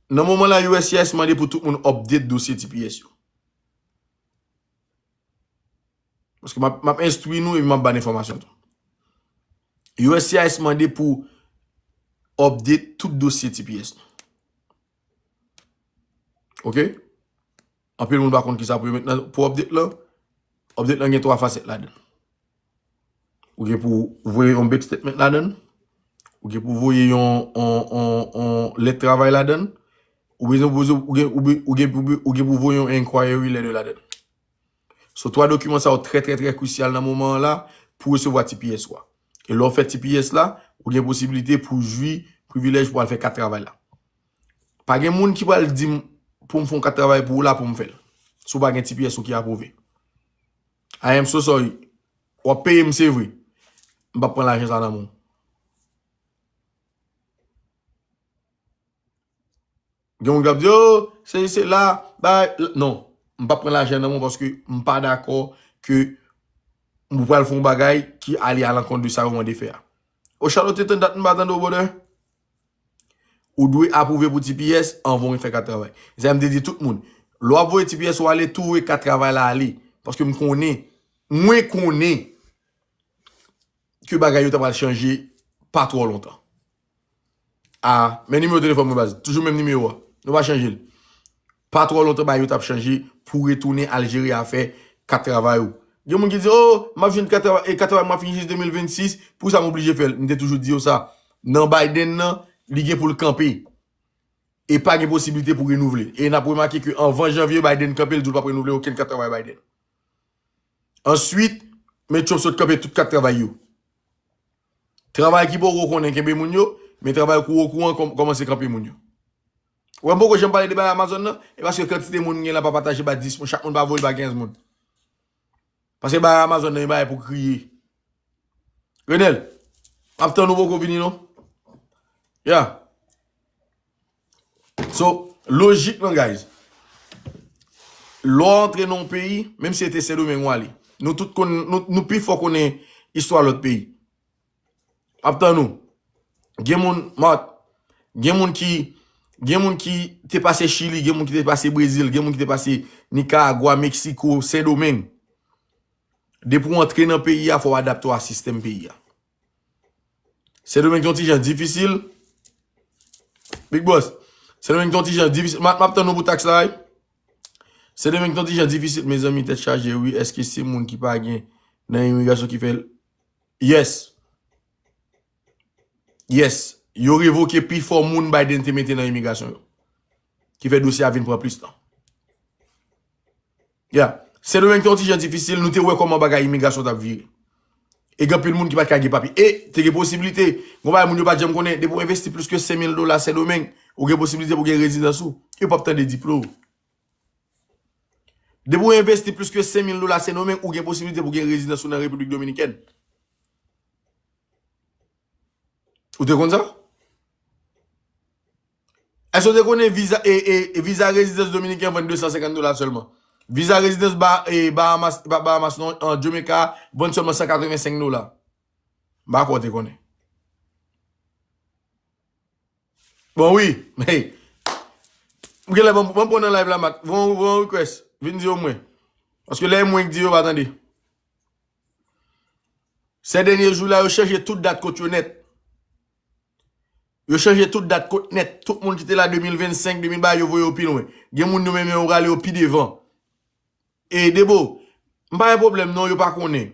Nan moman la, U S C I S mande pou tout moun update dosye T P S yo. Paske m ap, m ap enstwi nou epi m ap ba n enfòmasyon tou. U S C I S mande pou update tout dosye T P S nou. Oke? Anpil moun pa konn kisa pou yo met nan, pou update lan. Update lan gen twa fasèt ladan l. Ou gen pou voye yon bank statement ladan l. Ou gen pou voye yon, yon, yon, yon lèt travay ladan l. Ou bezwen, ou gen, ou gen, ou gen pou, ou gen pou voye yon inquiry letter ladan l. So, twa dokiman sa yo trè, trè, trè krisyal nan moman an la pou resevwa T P S ou a. E lè w fè T P S la, ou gen posiblite pou jwi privilèj pou al fè kat travay la. Pa gen moun ki pral di m pou m fè yon kat travay pou ou la pou m fè l. Si w pa gen T P S ou ki apwouve. I am so sorry. W ap peye m, se vre. M p ap pran lajan sa nan men w. Gen moun k ap di, "Oh, se, se la, bay." Non, m p ap pran lajan nan men w paske m pa dakò ke m pral fè yon bagay ki ale alankont de sa yo mande fè a. O Charlotte, tann dat m pa tande w, brother. Ou dwe apwouve pou T P S anvan w fè kat travay. Se sa m te di tout moun. Lè w ap voye T P S ou ale, tou voye kat travay la ale. Paske m konnen, mwen konnen ke bagay yo ta pral chanje pa twò lontan. A, men nimewo telefòn mwen, baz. Toujou menm nimewo a. Nou pa chanje l. Pa twò lontan, bagay yo t ap chanje pou w retounen al jere afè kat travay ou. Gen moun ki di, "Oh, m ap jwenn kat travay, e kat travay m ap fini jis de mil vennsis, pou sa m oblije fè l." M te toujou di yo sa. Nan Biden nan, li gen pou l kanpe. E pa gen posiblite pou renouvle. E n ap remake ke anvan janvye, Biden kanpe, l di w l p ap renouvle okenn kat travay Biden. Answit, men Trump sot kanpe tout kat travay yo. Travay ki poko konnen kenbe moun yo, men travay kou okouran kòm- kòmanse kanpe moun yo. Ou wè m poko janm pale de bagay Amazon nan, e paske kantite moun m gen la pa pataje ba dis moun, chak moun pa voye l ba kenz moun. Paske bagay Amazon nan e bagay pou kriye. Renel, m ap tann ou poko vini non. Yeah. So, lojik lan, guys. Lè w antre nan yon peyi, menm si se te Sendomeng ou ale. Nou tout konn, nou, nou pifò konnen istwa lòt peyi. M ap tann ou. Gen moun, Mat, gen moun ki, Gen moun ki te pase Chili, gen moun ki te pase Brezil, gen moun ki te pase Nikaragwa, Meksiko, Sendomeng. Depi w antre nan peyi a, fò w adapte w a sistèm peyi a. Sendomeng te yon ti jan difisil. Big Boss, Sendomeng te yon ti jan difisil. M ap tann nou pou taks la, wi. Sendomeng te yon ti jan difisil, mezanmi, tèt chaje, wi. Èske se moun ki pa gen nan imigrasyon ki fè l? Yes. Yes. Yo revoke pi fò moun Biden te mete nan imigrasyon yo. Ki fè dosye a vin pran plis tan. Ya. Sendomeng te yon ti jan difisil, nou te wè kòman bagay imigrasyon t ap vire. E gen anpil moun ki pa t ka gen papye. E te gen posiblite, gon bagay moun yo pa t janm konnen, depi w envesti plis ke senk mil dola Sendomeng, ou gen posiblite pou gen rezidans ou. Yo p ap tande diplòm. Depi w envesti plis ke senk mil dola Sendomeng, ou gen posiblite pou gen rezidans ou nan Repiblik Dominikèn. Ou te konn sa? Èske w te konnen viza, e, e, e viza rezidans dominiken vann de san senkant dola sèlman? Viza rezidans ba, e, Bahamas, ba, Bahamas non, an Jamaica vann sèlman san katrevensenk dola. M pa kwè w te konnen. Bon, wi. Hey. M genlè ban, ban pran nan live la, Mak. Voye yon, voye yon request. Vin di yo mwen. Paske lè e mwen k di yo pa tande. Sè dènye jou la, yo chanje tout dat kont yo nèt. Yo chanje tout dat kont nèt. Tout moun ki te la de mil vennsenk, de mil bagay, yo voye yo pi lwen. Gen moun yo menm yo rale yo pi devan. E Debo, m pa gen pwoblèm non, yo pa konnen.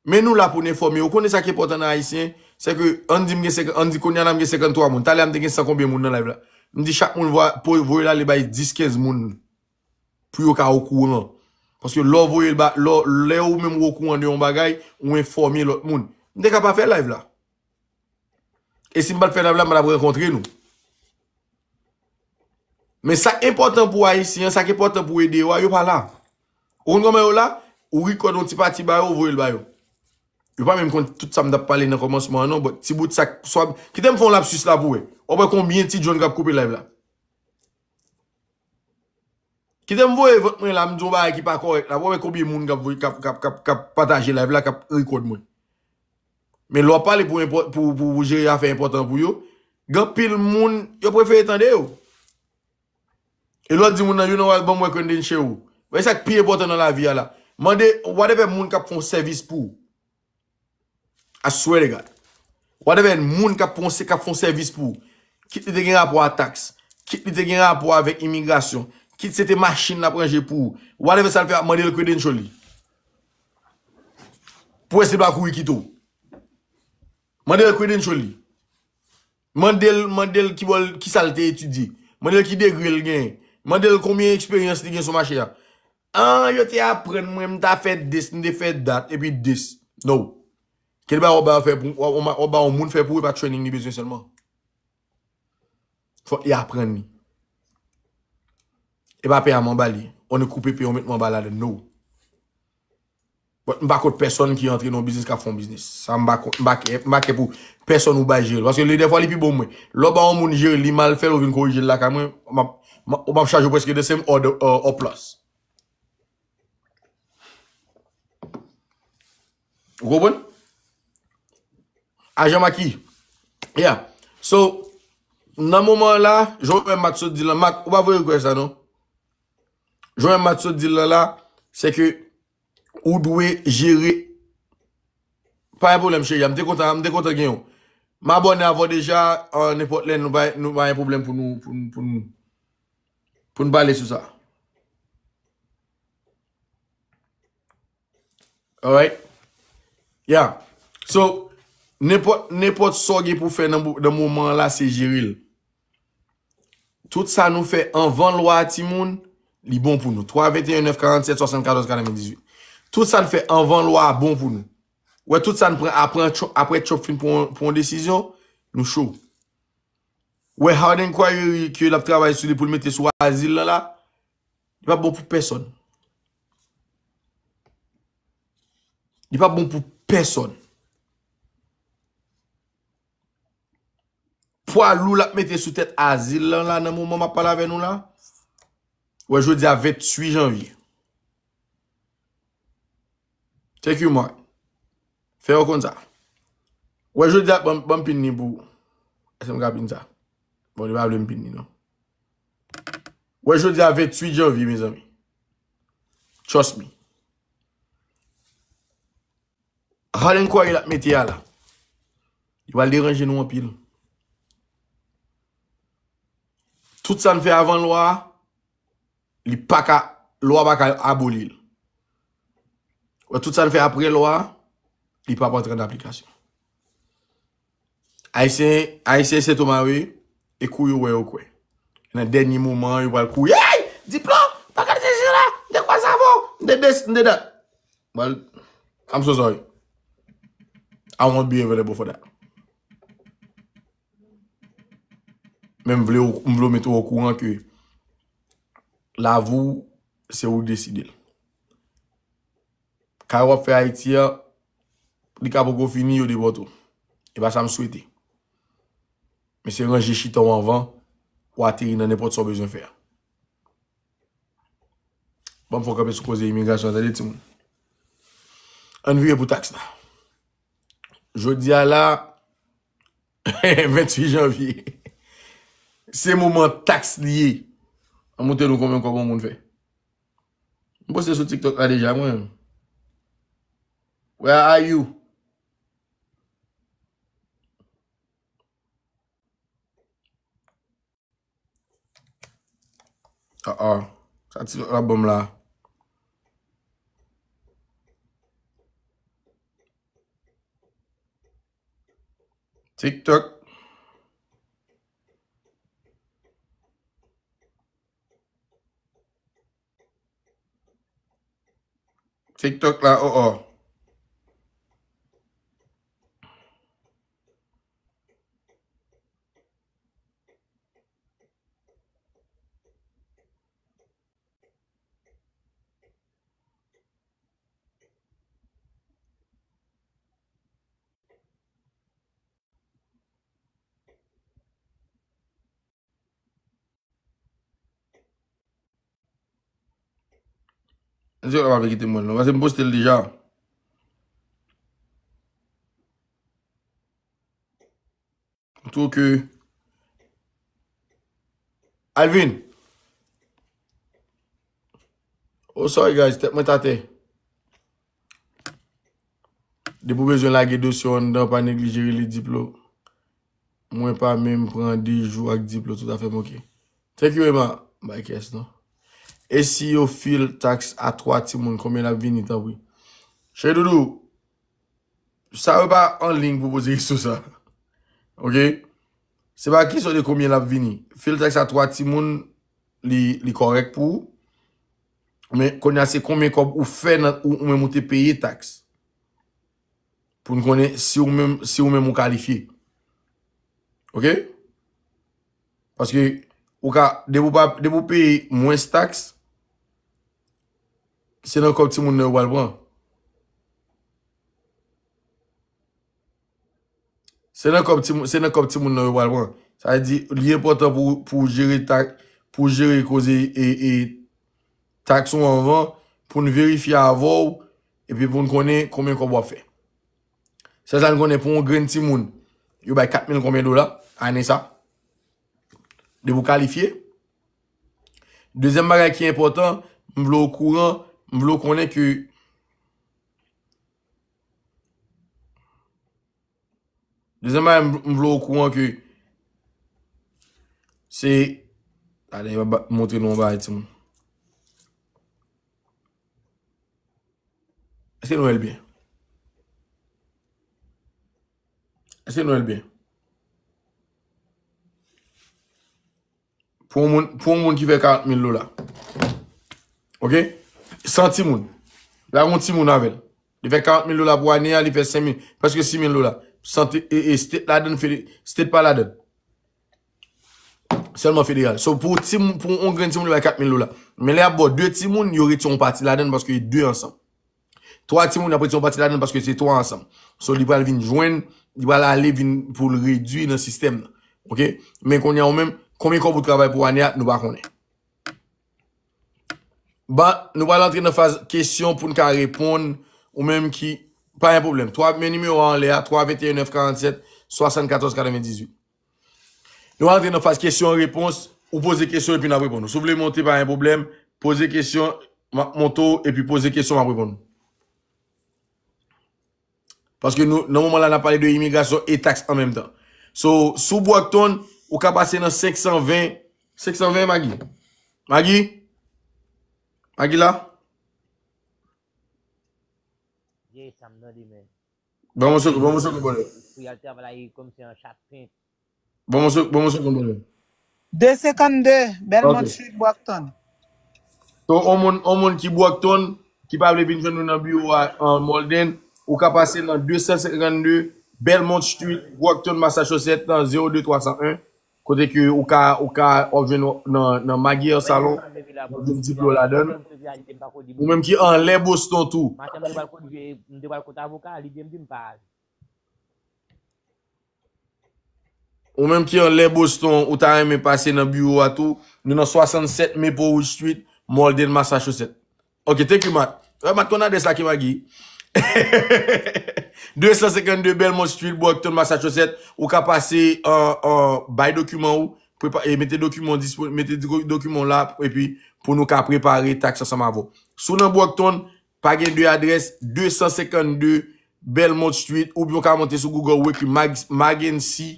Men nou la pou n enfòme. Ou konnen sa ki enpòtan nan Ayisyen, se ke ann di m gen senkant, ann di kounye a la m gen senkanntwa moun. Talè a m te gen san konbyen moun nan live la. M di chak moun voye, voye l ale bay dis, kenz moun pou yo ka okouran. Paske lè w voye l ba, lè, lè ou menm ou okouran de yon bagay, ou enfòme lòt moun. M te ka pa fè live la. E si m pa t fè live la, m pa t ap rankontre nou. Men sa k enpòtan pou Ayisyen an, sa k enpòtan pou ede yo a, yo pa la. Ou konn kòman yo la? Ou record yon ti pati ba yo, ou voye l ba yo. Yo pa menm konn tout sa m t ap pale nan kòmansman an non, but ti bout sa k, swa, kite m fè yon lapsus la pou wè. W ap wè konbyen ti John k ap koupe live la. Kite m voye vant mwen la, m di yon bagay ki pa kòrèk la. W ap wè konbyen moun k ap voye, k ap, k ap, k ap, k ap pataje live la, k ap record mwen. Men lè w ap pale pou, pou, pou, pou jere afè enpòtan pou yo, gen anpil moun, yo prefere tande yo. E lè w di moun nan, you know what, ban m wè credential ou. Wè sa k pi enpòtan nan lavi a la. Mande, whatever moun k ap fè yon sèvis pou ou. I swear to God. Whatever moun k ap fè yon, k ap fè yon sèvis pou ou. Kit li te gen rapò a taks. Kit li te gen rapò avèk imigrasyon. Kit se te machin l ap ranje pou ou. Whatever sa l fè, mande l credential li. Pou wè si l pa kouri kite w. Mande l credential li. Mande l, mande l ki bò l, ki sa l te etidye. Mande l ki degre l genyen. Mande l konbyen eksperyans li gen sou mache a. Ah, yo te aprann mwen, m ta fè this, m te fè that, epi this. No. Kèlke bagay w ba yo fè pou, w, w, w ba yon moun fè pou ou, e pa training li bezwen sèlman. Fòk li aprann li. E pa pè a m anba li. On ne koupe pè, on met m anba ladann. No. But m pa kont pèsonn ki antre nan yon biznis k ap fè yon biznis. Sa m pa kont, m pa kè, m pa kè pou pèsonn ou bay jere l. Paske li, dèfwa li pi bon mwen. Lè w ba yon moun jere l, li mal fè l, ou vin korije l lakay mwen, m ap, m ap, m ap chaje w prèske the same or, the, or, or plus. Ou konprann? Ajan Maki. Yeah. So, nan moman an la, jan w wè Mat sot di l lan, Mat, ou pa voye request la non. Jan w wè Mat sot di l lan la, se ke ou dwe jere. Pa gen pwoblèm, cheri a. M te kontan, m te kontan gen w. M abòne avè w deja, an nenpòt lè, nou pa, nou pa gen pwoblèm pou nou, pou nou, pou nou, pou nou pale sou sa. Alright? Yeah. So, nenpòt, nenpòt sa w gen pou fè nan, nan moman an la, se jere l. Tout sa nou fè anvan lwa a, timoun, li bon pou nou. Twa venteyen nèf karannsèt swasannkatòz katrevendizuit. Tout sa n fè anvan lwa a bon pou nou. Wè, tout sa n pran apre Trump, apre Trump fin pran, pran yon desizyon, nou cho. Wè, Hard Inquiry ke l ap travay sou li pou l mete sou azil lan la, li p ap bon pou pèsonn. Li p ap bon pou pèsonn. Pwa lou l ap mete sou tèt azil lan la nan moman m ap pale avè nou la. Wè, jodi a venntuit janvye. Thank you, Mark. Fè yo konn sa. Wè, jodi a, ban, ban m pin li pou ou. Èske m ka pin sa? Bon, li pa vle m pin li, non. Wè, jodi a venntuit janvye, mezanmi. Trust me. Hard Inquiry l ap mete a la, li pral deranje nou anpil. Tout sa n fè avan lwa a, li pa ka, lwa pa ka aboli l. Wè, tout sa n fè apre lwa a, li p ap antre an aplikasyon. Ayisyen, Ayisyen se Toma yo ye, e kou yo wè yo kwè. Nan dènye moman, yo pral kouri, "Hey! Diplò! Pa gade se la! M te kwaze avè w! M te des, m te dat!" Well, I'm so sorry. I won't be available for that. Men m vle, w- m vle w mete w okouran ke lavi w, se ou k deside l. Kay w ap fè Ayiti a, li ka poko fini, yo depòte w. E pa sa m swete. Men se ranje chita w anvan, w ateri nan nenpòt sa w bezwen fè a. Ban m fè w kanpe sou koze imigrasyon an, tande timoun. Ann vire pou taks la. Jodi a la, venntuit janvye. Se moman taks li ye. Ann montre nou konbyen kòb yon moun fè. M poste sou TikTok la deja, mwen. Where are you? Ah, ah. Sa ti lòt la ban m la. TikTok. TikTok la, oh, oh. Mwen di yo pa vle kite mwen non, paske m poste l deja. Tou ke Alvin. Oh, sorry guys, tèt mwen t atè. Depi w bezwen lage dosye w anndan, pa neglije rele Diplo. Mwen pa menm pran de jou ak Diplo, tout afè m oke. Thank you, Emma. Bay kès non. E si yo fil taks a twa timoun, konbyen l ap vini, tanpri? Cheri Doudou, sa yo pa an liy pou poze kesyon sa. Oke? Se pa kesyon de konbyen l ap vini. Fil taks a twa timoun, li, li kòrèk pou ou. Men kounye a se konbyen kòb ou fè nan, ou, ou menm ou te peye taks. Pou n konnen si ou menm, si ou menm ou kalifye. Oke? Paske ou ka, depi w pa, depi w peye mwens taks, se nan kòb timoun nan yo pral pran. Se nan kòb timoun, se nan kòb timoun nan yo pral pran. Sa vle di, li enpòtan pou, pou w jere ta, pou w jere koze e, e taks ou anvan, pou n verifye avè w, epi pou n konnen konbyen kòb w ap fè. Sèl sa n konnen, pou yon grenn timoun, yo bay kat mil konbyen dola ane sa? Depi w kalifye. Dezyèm bagay ki enpòtan, m vle w okouran, m vle w konnen ke Dezyèm bagay, m, m vle w okouran ke se, ale, m ap montre nou yon bagay, timoun. Èske nou wè l byen? Èske nou wè l byen? Pou yon moun, pou yon moun ki fè karant mil dola. Oke? San timoun. La, yon timoun avè l. Li fè karant mil dola pou ane a, li fè senk mil, prèske sis mil dola. San te, e, e, state ladann, fede-, state pa ladann. Sèlman federal. So, pou timoun, pou yon grenn timoun, li bay kat mil dola. Men lè y ap ba w de timoun, yo retire yon pati ladann paske de ansanm. Twa timoun, y ap retire yon pati ladann paske se twa ansanm. So, li pral vin jwenn, li pral ale vin pou l redui nan sistèm nan. Oke? Men kounye a, ou menm, konbyen kòb ou travay pou ane a, nou pa konnen. Ba, nou pral antre nan faz kesyon pou n ka reponn, ou menm ki, pa gen pwoblèm. Twa, men nimewo a anlè a, twa venteyen nèf karannsèt swasannkatòz katrevendizuit. Nou antre nan faz kesyon repons. Ou poze kesyon epi n ap reponn ou. Si w vle monte, pa gen pwoblèm. Poze kesyon, m ap monte w, epi poze kesyon, m ap reponn ou. Paske nou, nan moman la, n ap pale de imigrasyon e taks an menm tan. So, sou Brockton, ou ka pase nan senk san ven, senk san ven, Maggie? Maggie? Maggie la? Ye, sa m tande, men. Ban m yon segonn, ban m yon segonn, brother. Pou y al travay kòmsi an chat pent. Ban m yon se-, ban m yon segonn, brother. De senkannde, Belmont Ok. Street, Brockton. So, on moun, on moun ki Brockton, ki pa vle vin jwenn nou nan biwo a, an Malden, ou ka pase nan de san senkannde Belmont Street, Brockton, Massachusetts, nan zewo de twa san en, kote ke ou ka, ou ka, w ap jwenn nan, nan Maggie Hair Salon, w ap jwenn Diplo ladan l. Ou menm ki anlè Boston tou. Maten, m te pral kot, m te pral kot avoka, li di m di m pa ale. Ou menm ki anlè Boston, ou ta renmen pase nan biwo a tou, nou nan swasannsèt Maplewood Street, Malden, Massachusetts. Ok, thank you, Mat. Wè, Mat konn adrès la ki Magi. De san senkannde Belmont Street, Brockton, Massachusetts. Ou ka pase, an, an, bay dokiman ou, prepa-, e mete dokiman dispo-, mete do-, dokiman la, epi pou nou ka prepare taks ansanm avè w. Si w nan Brockton, pa gen de adrès, de san senkannde Belmont Street, oubyen w ka monte sou Google, ou ekri Mag-, Magency,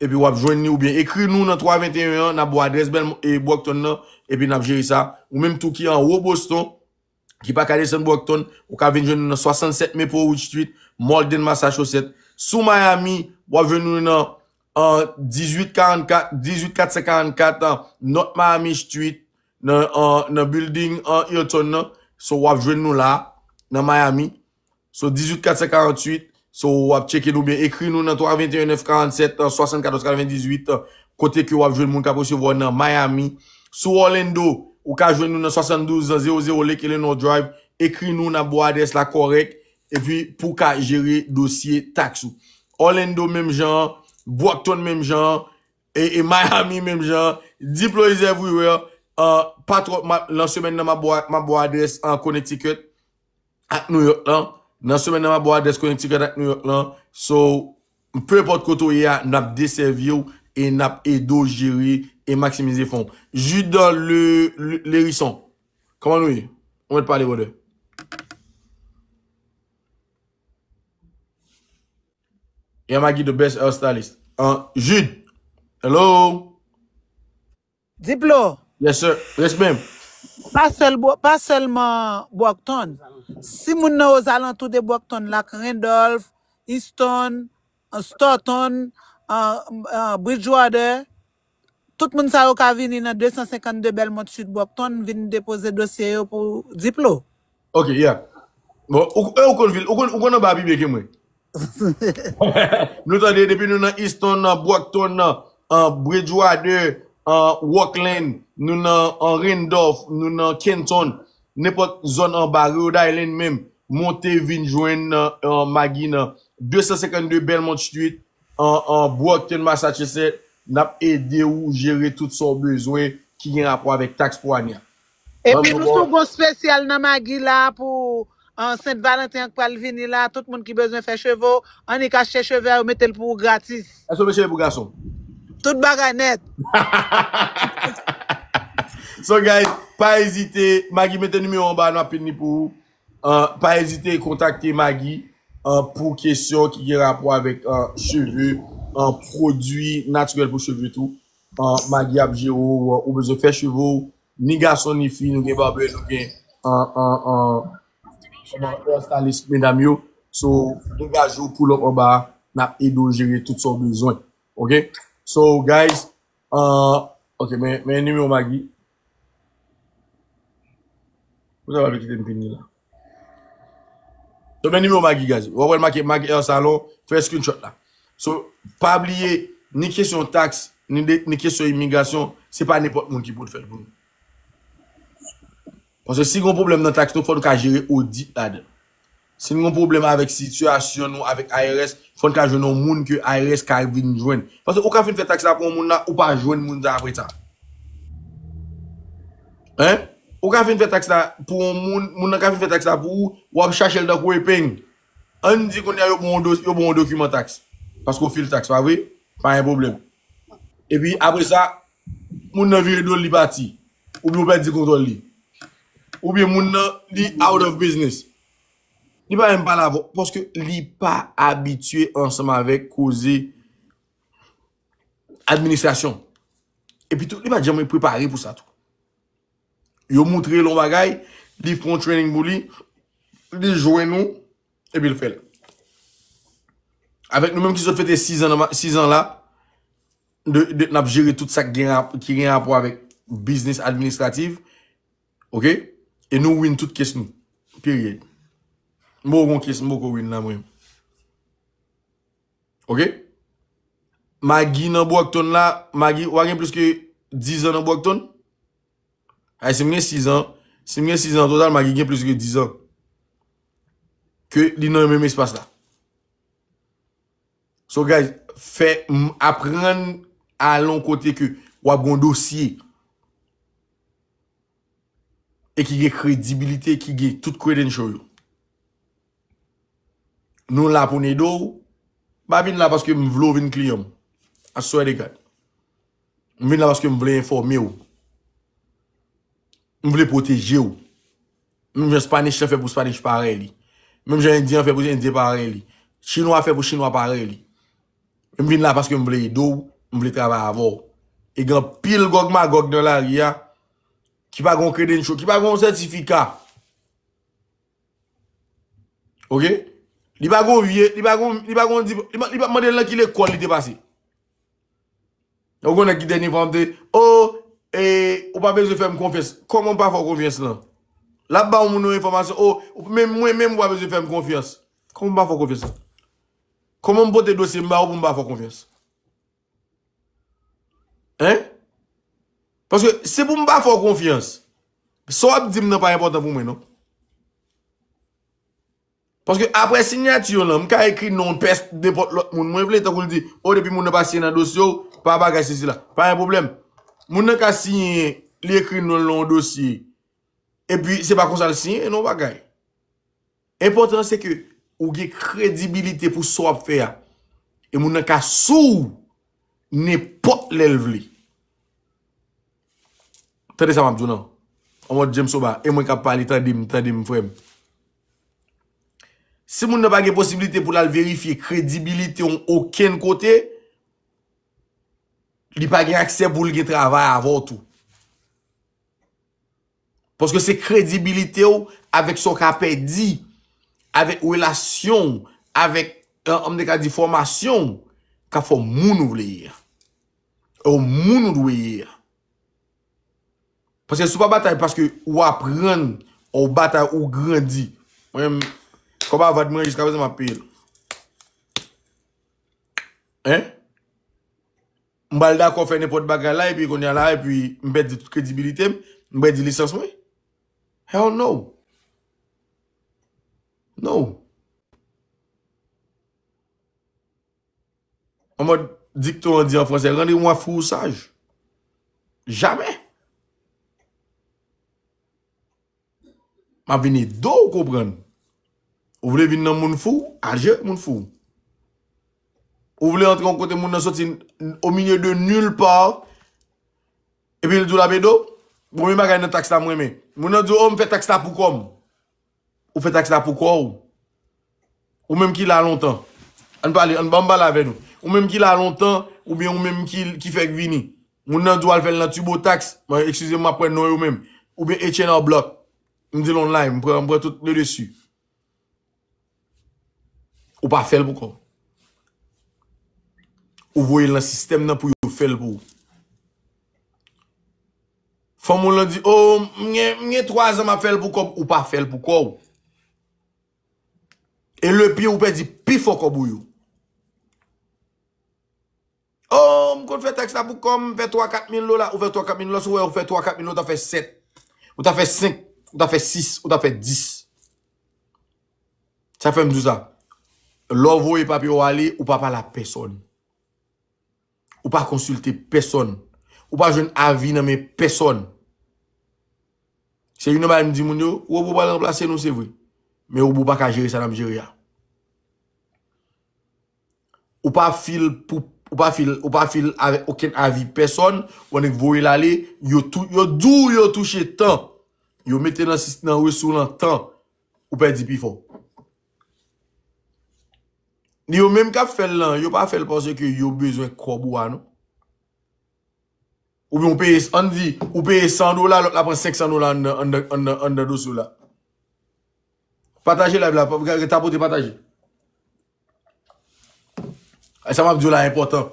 epi w ap jwenn li, oubyen ekri nou nan twa venteyen an, n ap ba w adrès Belmont, e, Brockton nan, epi n ap jere sa. Ou menm tou ki anwo Boston, ki pa ka desann Brockton, ou ka vin jwenn nou nan swasannsèt Maplewood Street, Malden, Massachusetts. Sou Miami, w ap jwenn nou nan, an, dizuit karannkat, dizuit kat san karannkat, an, North Miami Street, nan, an, nan building, an, Hilton nan. So, w ap jwenn nou la, nan Miami. So, dizuit kat san karanntuit. So, w ap tcheke nou oubyen ekri nou nan twa venteyen nèf karannsèt, swasannkatòz katrevendizuit, kote ke w ap jwenn moun k ap resevwa w nan Miami. Sou Orlando, ou ka jwenn nou nan swasanndouz zewo zewo Lake Eleanor Drive. Ekri nou, n ap ba w adrès la kòrèk. Epi, pou w ka jere dosye taks ou. Orlando, menm jan an. Brockton, menm jan an. E, e Miami, menm jan an. Diplo is everywhere. An, pa twò, m ap, nan semèn nan, m ap ba w, m ap ba w adrès an Connecticut ak New York lan. Nan semèn nan, m ap ba w adrès Connecticut ak New York lan. So, pe enpòt kote w ye a, n ap desèvi w e n ap ede w jere e maksimize fon w. Jude Le, Le, Lerison, kòman nou ye? Ou mèt pale, brother. Yeah, Maggie, the best hairstylist. An, Jude. Hello. Diplo. Yes, sir. Yes, ma'am. Pa sèl Bro-, pa sèlman Brockton. Si moun nan ozalantou de Brockton, la, Randolph, Easton, uh, Stoughton, uh, uh, Bridgewater, tout moun sa yo ka vini nan de san senkannde Belmont Street, Brockton, vin depoze dosye yo pou Diplo. Ok, yeah. Bon, ou, e, ou konn vil, ou konn, ou konn anba a pi byen ke mwen. Nou tande depi nou nan Easton, nan Brockton, nan, an Bridgewater, an Rockland, nou nan, an Randolph, nou nan Kenton, nenpòt zòn anba Rhode Island menm, monte vin jwenn nan, an Magi nan de san senkannde Belmont Street, an, an Brockton, Massachusetts, n ap ede w jere tout sa w bezwen ki gen rapò avèk taks pou ane a. Epi nou sou gon espesyal nan Magi la pou, an, Sent Valanten an k pral vini la, tout moun ki bezwen fè cheve w, annik achte cheve a, yo mete l pou ou gratis. Èske w fè cheve pou gason? Tout bagay nèt. So, guys, pa ezite, Magi mete nimewo anba, n ap pin li pou ou. An, pa ezite kontakte Magi, an, pou kesyon ki gen rapò avèk, an, cheve, an, pwodui natirèl pou cheve tou. An, Magi ap jere w, ou bezwen fè cheve w, ni gason ni fi, nou gen barbè, nou gen, an, an, an, an hairstylist medam yo. So, degaje w, pull up anba a, n ap ede w jere tout sa w bezwen. Ok? So, guys, an, ok, men, men nimewo Magi. Ou ta pa vle kite m pini la. So, men nimewo Magi, guys. W ap wè l make Magi Hair Salon, fè screenshot la. So, pa bliye, ni kesyon taks, ni de, ni kesyon imigrasyon, se pa nenpòt moun ki pou fè l pou nou. Paske si gon pwoblèm nan taks nou, fò nou ka jere odit ladan. Si n gon pwoblèm avèk sitiyasyon nou avèk I R S, fò n ka jwenn yon moun ke I R S ka vin jwenn. Paske ou ka fin fè taks la pou yon moun la, ou pa jwenn moun sa apre sa. Hein? Ou ka fin fè taks la pou yon moun, moun nan ka fin fè taks la pou ou, w ap chache l tankou epeng. Ann di kounye a yo ba w yon do-, yo ba w yon dokiman taks. Paske w fil taks, pa vre? Pa gen pwoblèm. Epi apre sa, moun nan vire do l, li pati. Oubyen ou pèdi kontwòl li. Oubyen moun nan, li out of business. Li pa menm pale avè w, paske li pa abitye ansanm avèk koze administrasyon. Epi tou, li pa t janm prepare pou sa tou. Yo moutre l yon bagay, li fè yon training pou li, li jwenn ou, epi l fè l. Avèk nou menm ki sot fete sis an, sis an la, de, de, n ap jere tout sa ki gen, rap- ki gen rapò avèk biznis administratif, oke? E nou win tout kes nou. Period. M poko gon kes, m poko win la mwen. Oke? Magi nan Brockton la, Magi, w a gen plis ke diz an nan Brockton? Ay, si m gen sis an, si m gen sis an total, Magi gen plis ke diz an. Ke li nan menm espas la. So, guys, fè, m, aprann al yon kote ke w ap gen yon dosye. E ki gen kredibilite, ki gen tout credential yo. Nou la pou n ede w. M pa vin la paske m vle w vin kliyan m. I swear to God. M vin la paske m vle enfòme w. M vle pwoteje w. Menm jan Spanish lan fè pou Spanish parèy li. Menm jan Endyen an fè pou Endyen parèy li. Chinwa fè pou Chinwa parèy li. M vin la paske m vle ede w, m vle travay avè w. E gen anpil gòg magòg nan lari a, ki pa gen credential, ki pa gen sètifika. Oke? Li pa gen vye, li pa gen, li pa gen, li pa, li pa mande l nan ki lekòl li te pase. Ou konnen ki dènye fwa m te, oh, e, ou pa bezwen fè m konfyans. Kòman m pa fè w konfyans lan? L ap ba yon moun yon enfòmasyon, oh, men mwen menm ou pa bezwen fè m konfyans. Kòman m pa fè w konfyans lan? Kòman m pote dosye m ba ou pou m pa fè w konfyans? Hein? Paske se pou m pa fè w konfyans. Sa w ap di m nan pa enpòtan pou mwen, non. Paske apre sinyati w lan, m ka ekri non pès nenpòt lòt moun mwen vle, tankou l di, o, depi moun nan pa siyen nan dosye w, pa bagay sesi la. Pa gen pwoblèm. Moun nan ka siyen, li ekri non l nan yon dosye. Epi se pa konsa l siyen, non, bagay. Enpòtan se ke ou gen kredibilite pou sa w ap fè a. E moun nan ka sou w nenpòt lè l vle. Tande sa m ap di w nan. An mòd James Oba, e mwen k ap pale, tande m, tande m, frè m. Si moun nan pa gen posiblite pou l al verifye kredibilite w okenn kote, li pa gen aksè pou l gen travay avè w tou. Paske se kredibilite w avèk sa w ka pèdi, avèk relasyon w, avèk, an, an m te ka di fòmasyon w, k ap fè w moun ou vle ye a. E w moun ou dwe ye a. Paske si w pa batay paske ou aprann, ou batay, ou grandi. Mwen menm, kòb Harvard mwen, jiskaprezan m ap peye l. Hein? M pral dakò fè nenpòt bagay la, epi kounye a la, epi m pèdi tout kredibilite m, m pèdi lisans mwen. Hell no. No. An mòd dikton an di an fransè, rendez-moi fou ou sage. Jamè. M ap vin ede w konprann. Ou vle vin nan moun fou, al jere moun fou. Ou vle antre yon kote moun nan soti au milieu de nulle part, epi l di w l ap ede w. Premye bagay nan taks la m renmen. Moun nan di w, o, m fè taks la pou kò m. Ou fè taks la pou kò w. Ou menm ki la lontan. Ann pale, ann, ban m pale avè nou. Ou menm ki la lontan, oubyen ou menm ki, ki fèk vini. Moun nan di w al fè l nan TurboTax. Bon, eskize m, m ap pran non yo menm. Oubyen H and R Block. M di l online, m pran, m pran tout le dessus. Ou pa fè l pou kò w. Ou voye l nan sistèm nan pou yo fè l pou ou. Fanm ou lan di, o, m gen, m gen twa zan m ap fè l pou kò m. Ou pa fè l pou kò w. E le pire, ou pèdi pi fò kòb ou yo. O, m konn fè taks la pou kò m, m fè twa kat mil dola, ou fè twa kat mil dola, si w wè ou fè twa kat mil dola, ou ta fè sèt, ou ta fè senk, ou ta fè sis, ou ta fè dis. Sa fè m di w sa. Lè w voye papye w ale, ou pa pale a pèsòn. Ou pa konsilte pèsòn. Ou pa jwenn avi nan men pèsòn. Se youn nan bagay m di moun yo, wobo pral ranplase nou, se vre. Men wobo pa ka jere sa n ap jere a. Ou pa fil pou, ou pa fil, ou pa fil avèk okenn avi pèsòn, ou annik voye l ale, yo tou, yo di w yo touche tan. Yo mete nan sis-, nan resous lan tan. Ou pèdi pi fò. Yo menm k ap fè l lan, yo pa fè l paske yo bezwen kòb ou a, non. Oubyen ou peye, ann di, ou peye san dola, lòt la pran senk san dola anndan, anndan, anndan, anndan dosye w la. Pataje live la, pa, pa, tapote pataje. E sa m ap di w la enpòtan.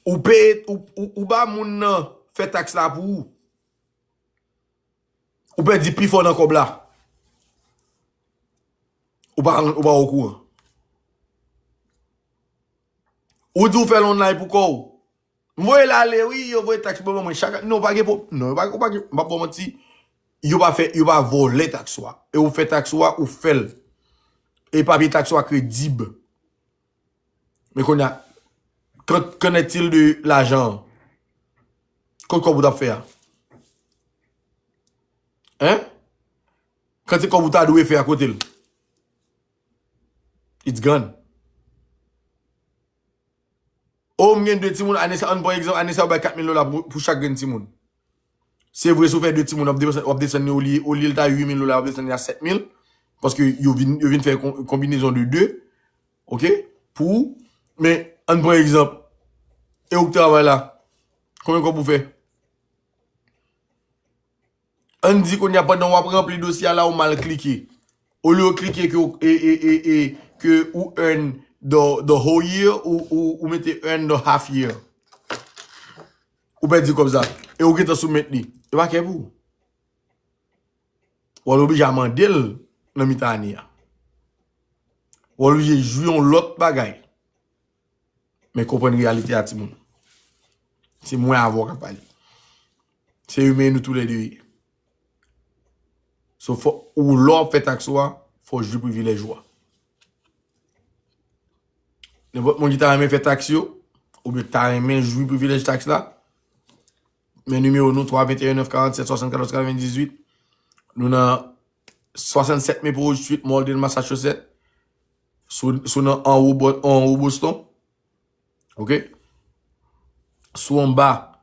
Ou peye, ou, ou, ou ba moun nan fè taks la pou ou. Ou pèdi pi fò nan kòb la. Ou pa, ou pa okouran. Ou di w fè l online pou kò w. M voye l ale, wi, yo voye taks ban mwen chak ane. Non, pa gen pwob-, non, yo pa, yo pa gen, m p ap ba w manti. Yo pa fè, yo pa vòlè taks ou a. E ou fè taks ou a, ou fè l. E papye taks ou a kredib. Men kounye a, qu'en, qu'en est-il de lajan an? Kot kòb ou t ap fè a? Hein? Kantite kòb ou ta dwe fè a kote l? It's gone. O, m gen de timoun, ane sa, ann pran egzanp, ane sa yo bay kat mil dola pou, pou chak grenn timoun. Se vre, si w fè de timoun, w ap desann, w ap desann li olye, olye l ta uit mil dola, w ap desann li a sèt mil. Paske yo vin, yo vin fè kon-, konbinezon de de. Oke? Pou ou. Men, ann pran egzanp. E ou k travay la. Konbyen kòb ou fè? Ann di kounye a, pandan w ap ranpli dosye a la, ou mal klike. Olye w klike ke w, e, e, e, e, ke ou earn the, the whole year, ou, ou, ou mete earn the half year. Ou pèdi kòb sa. E ou gentan soumèt li. E pa kè pou ou. W al oblije a mande l nan mitan ane a. W al oblije jwi yon lòt bagay. Men konprann reyalite a, timoun. Se mwen avè w k ap pale. Se imen nou toulède ye. So, fò, ou lè w ap fè taks ou a, fò w jwi privilèj ou a. Nenpòt moun ki ta renmen fè taks yo, oubyen ki ta renmen jwi privilèj taks la, men nimewo nou, twa venteyen nèf karannsèt swasannkatòz katrevendizuit. Nou nan swasannsèt Maple Street, Malden, Massachusetts. Sou, sou nan anwo Bo-, anwo Boston. Oke? Sou anba,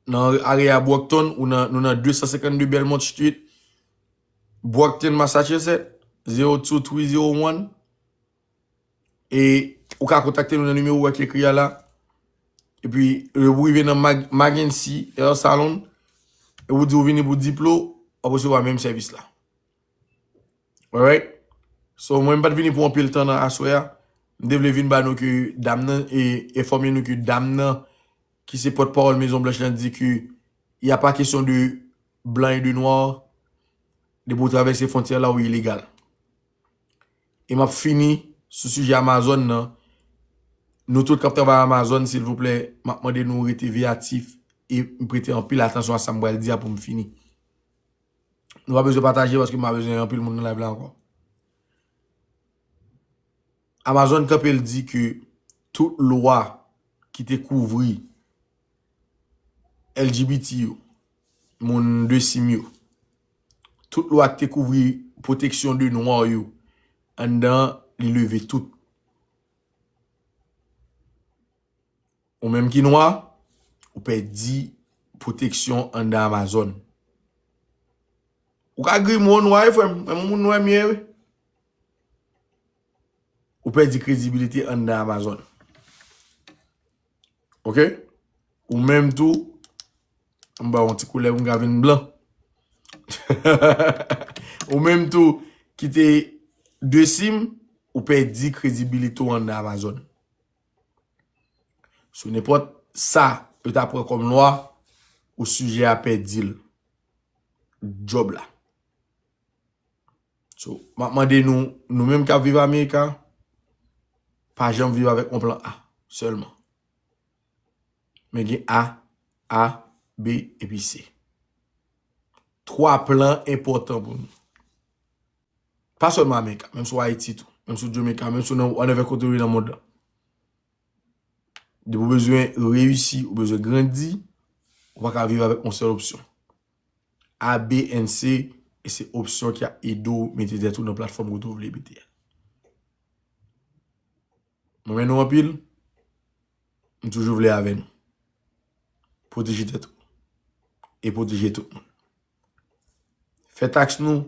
nan area Brockton, ou nan, nou nan de san senkannde Belmont Street, Brockton, Massachusetts, zero two three zero one. E ou ka kontakte nou nan nimewo w wè ki ekri a la. Epi, lè ou rive nan Mag-, Magency Hair Salon, e ou di ou vini pou diplo, w ap resevwa menm sèvis la. Alright? So, mwen, m pa t vini pou anpil tan nan aswè a. M te vle vin ba nou ke dam nan, e enfòme nou ke dam nan, ki se pòtpawòl Mezon Blanch lan, di ke y a pa kesyon de blan e de nwa. Depi w travèse fwontyè la, ou ilegal. E m ap fini sou sijè Amazon nan. Nou tout k ap travay Amazon, silvouplè, m ap mande nou rete veyatif e prete anpil atansyon a sa m pral di a pou m fini. Nou pa bezwen pataje paske m pa bezwen anpil moun nan live la ankò. Amazon kanpe l di ke tout lwa ki te kouvri L G B T yo, moun de sim yo, tout lwa ki te kouvri pwoteksyon de nwa yo, anndan li leve tout. Ou menm ki nwa, ou pèdi pwoteksyon anndan Amazon. Ou ka gri men w nwa wi, frè m. Mwen, m moun nwè m ye, wi. Ou pèdi kredibilite anndan Amazon. Oke? Ou menm tou, m ba w yon ti koulè pou m ka vin blan. Ou menm tou, ki te de sim, ou pèdi kredibilite w anndan Amazon. Sou nenpòt sa yo ta pran kòm lwa, ou sijè a pèdi l. Djòb la. So, m ap mande nou, nou menm k ap viv Amerika, pa janm viv avèk yon plan A sèlman. Men gen A, A, B, epi C. Twa plan enpòtan pou nou. Pa sèlman Amerika, menm si w Ayiti tou, menm si w Jamaica, menm si w nan whatever kote w ye nan mond lan. Depi w bezwen reyisi, ou bezwen grandi, ou pa ka viv avèk yon sèl opsyon. A, B, and C, e se opsyon ki ap ede w mete tèt ou nan platfòm kote w vle mete a. Mwen renmen nou anpil. M toujou vle avè nou. Pwoteje tèt ou. E pwoteje tout moun. Fè taks nou.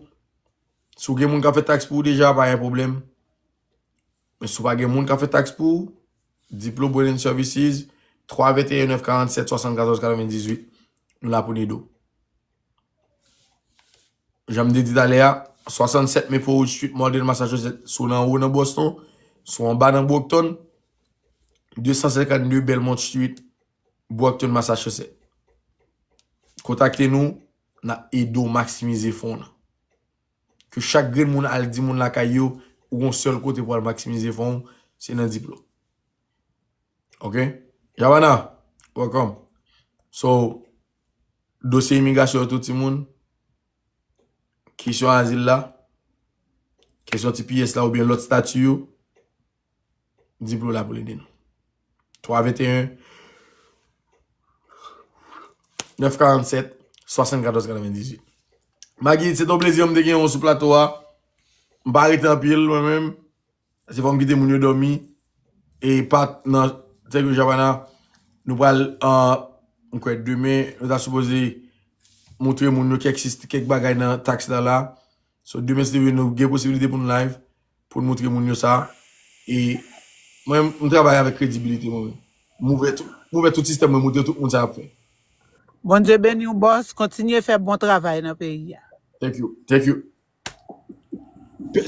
Si w gen moun k ap fè taks pou ou deja, pa gen pwoblèm. Men si w pa gen moun k ap fè taks pou ou, Diplo Brand and Services, twa venteyen nèf karannsèt swasannkatòz katrevendizuit, nou la pou n ede w. Jan m te di talè a, swasannsèt Maple Ridge Street, Malden, Massachusetts, si w nan wo nan Boston, si w anba nan Brockton, de san senkannde Belmont Street, Brockton, Massachusetts. Kontakte nou, n ap ede w maksimize fon w lan. Ke chak grenn moun al di moun lakay yo, ou gon sèl kote pou al maksimize fon w, se nan Diplo. Ok? Javana, welcome. So, dosye imigrasyon yo tou timoun, kesyon azil la, kesyon T P S la oubyen lòt stati yo, Diplo la pou l ede nou. Twa venteyen nèf karannsèt swasannkatòz katrevendizuit. Maggie, se ton plezi, m te gen w sou plato a. M pa rete anpil, mwen menm. Se fò m kite moun yo dòmi. E pa nan Tèk yo Javana, nou pral, uh, m kwè demen, nou ta sipoze montre moun yo kèk, kèk bagay nan taks la la. So, demen, si Dye vle, nou gen posibilite pou n live, pou n montre moun yo sa. E mwen, m travay avèk kredibilite, mwen menm. M ouvè tout, m ouvè tout sistèm mwen, montre tout moun sa ap fè. Bondye beni w, bòs. Kontinye fè bon travay nan peyi a. Thank you. Thank you.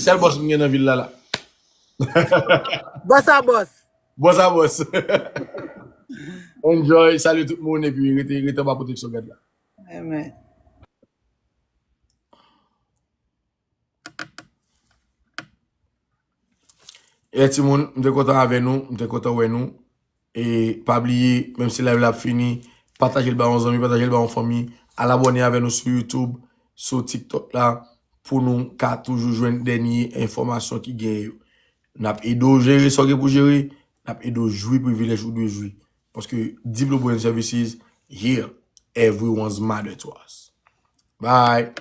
Sèl bòs m gen nan vil la la. Bòs a bòs. Bòs a bòs. Enjoy, salye tout moun epi rete, rete anba pwoteksyon gad la. Amen. E timoun, m te kontan avè nou, m te kontan wè nou. E pa bliye, menm si live la ap fini, pataje l ba yon zanmi, pataje l ba yon fanmi, al abòne avè nou sou YouTube, sou TikTok la, pou nou ka toujou jwenn dènye enfòmasyon ki genyen yo. N ap ede w jere sa w gen pou jere, n ap ede w jwi privilèj ou dwe jwi. Paske Diplo Brand Services, yeah, everyone's matter to us. Bye.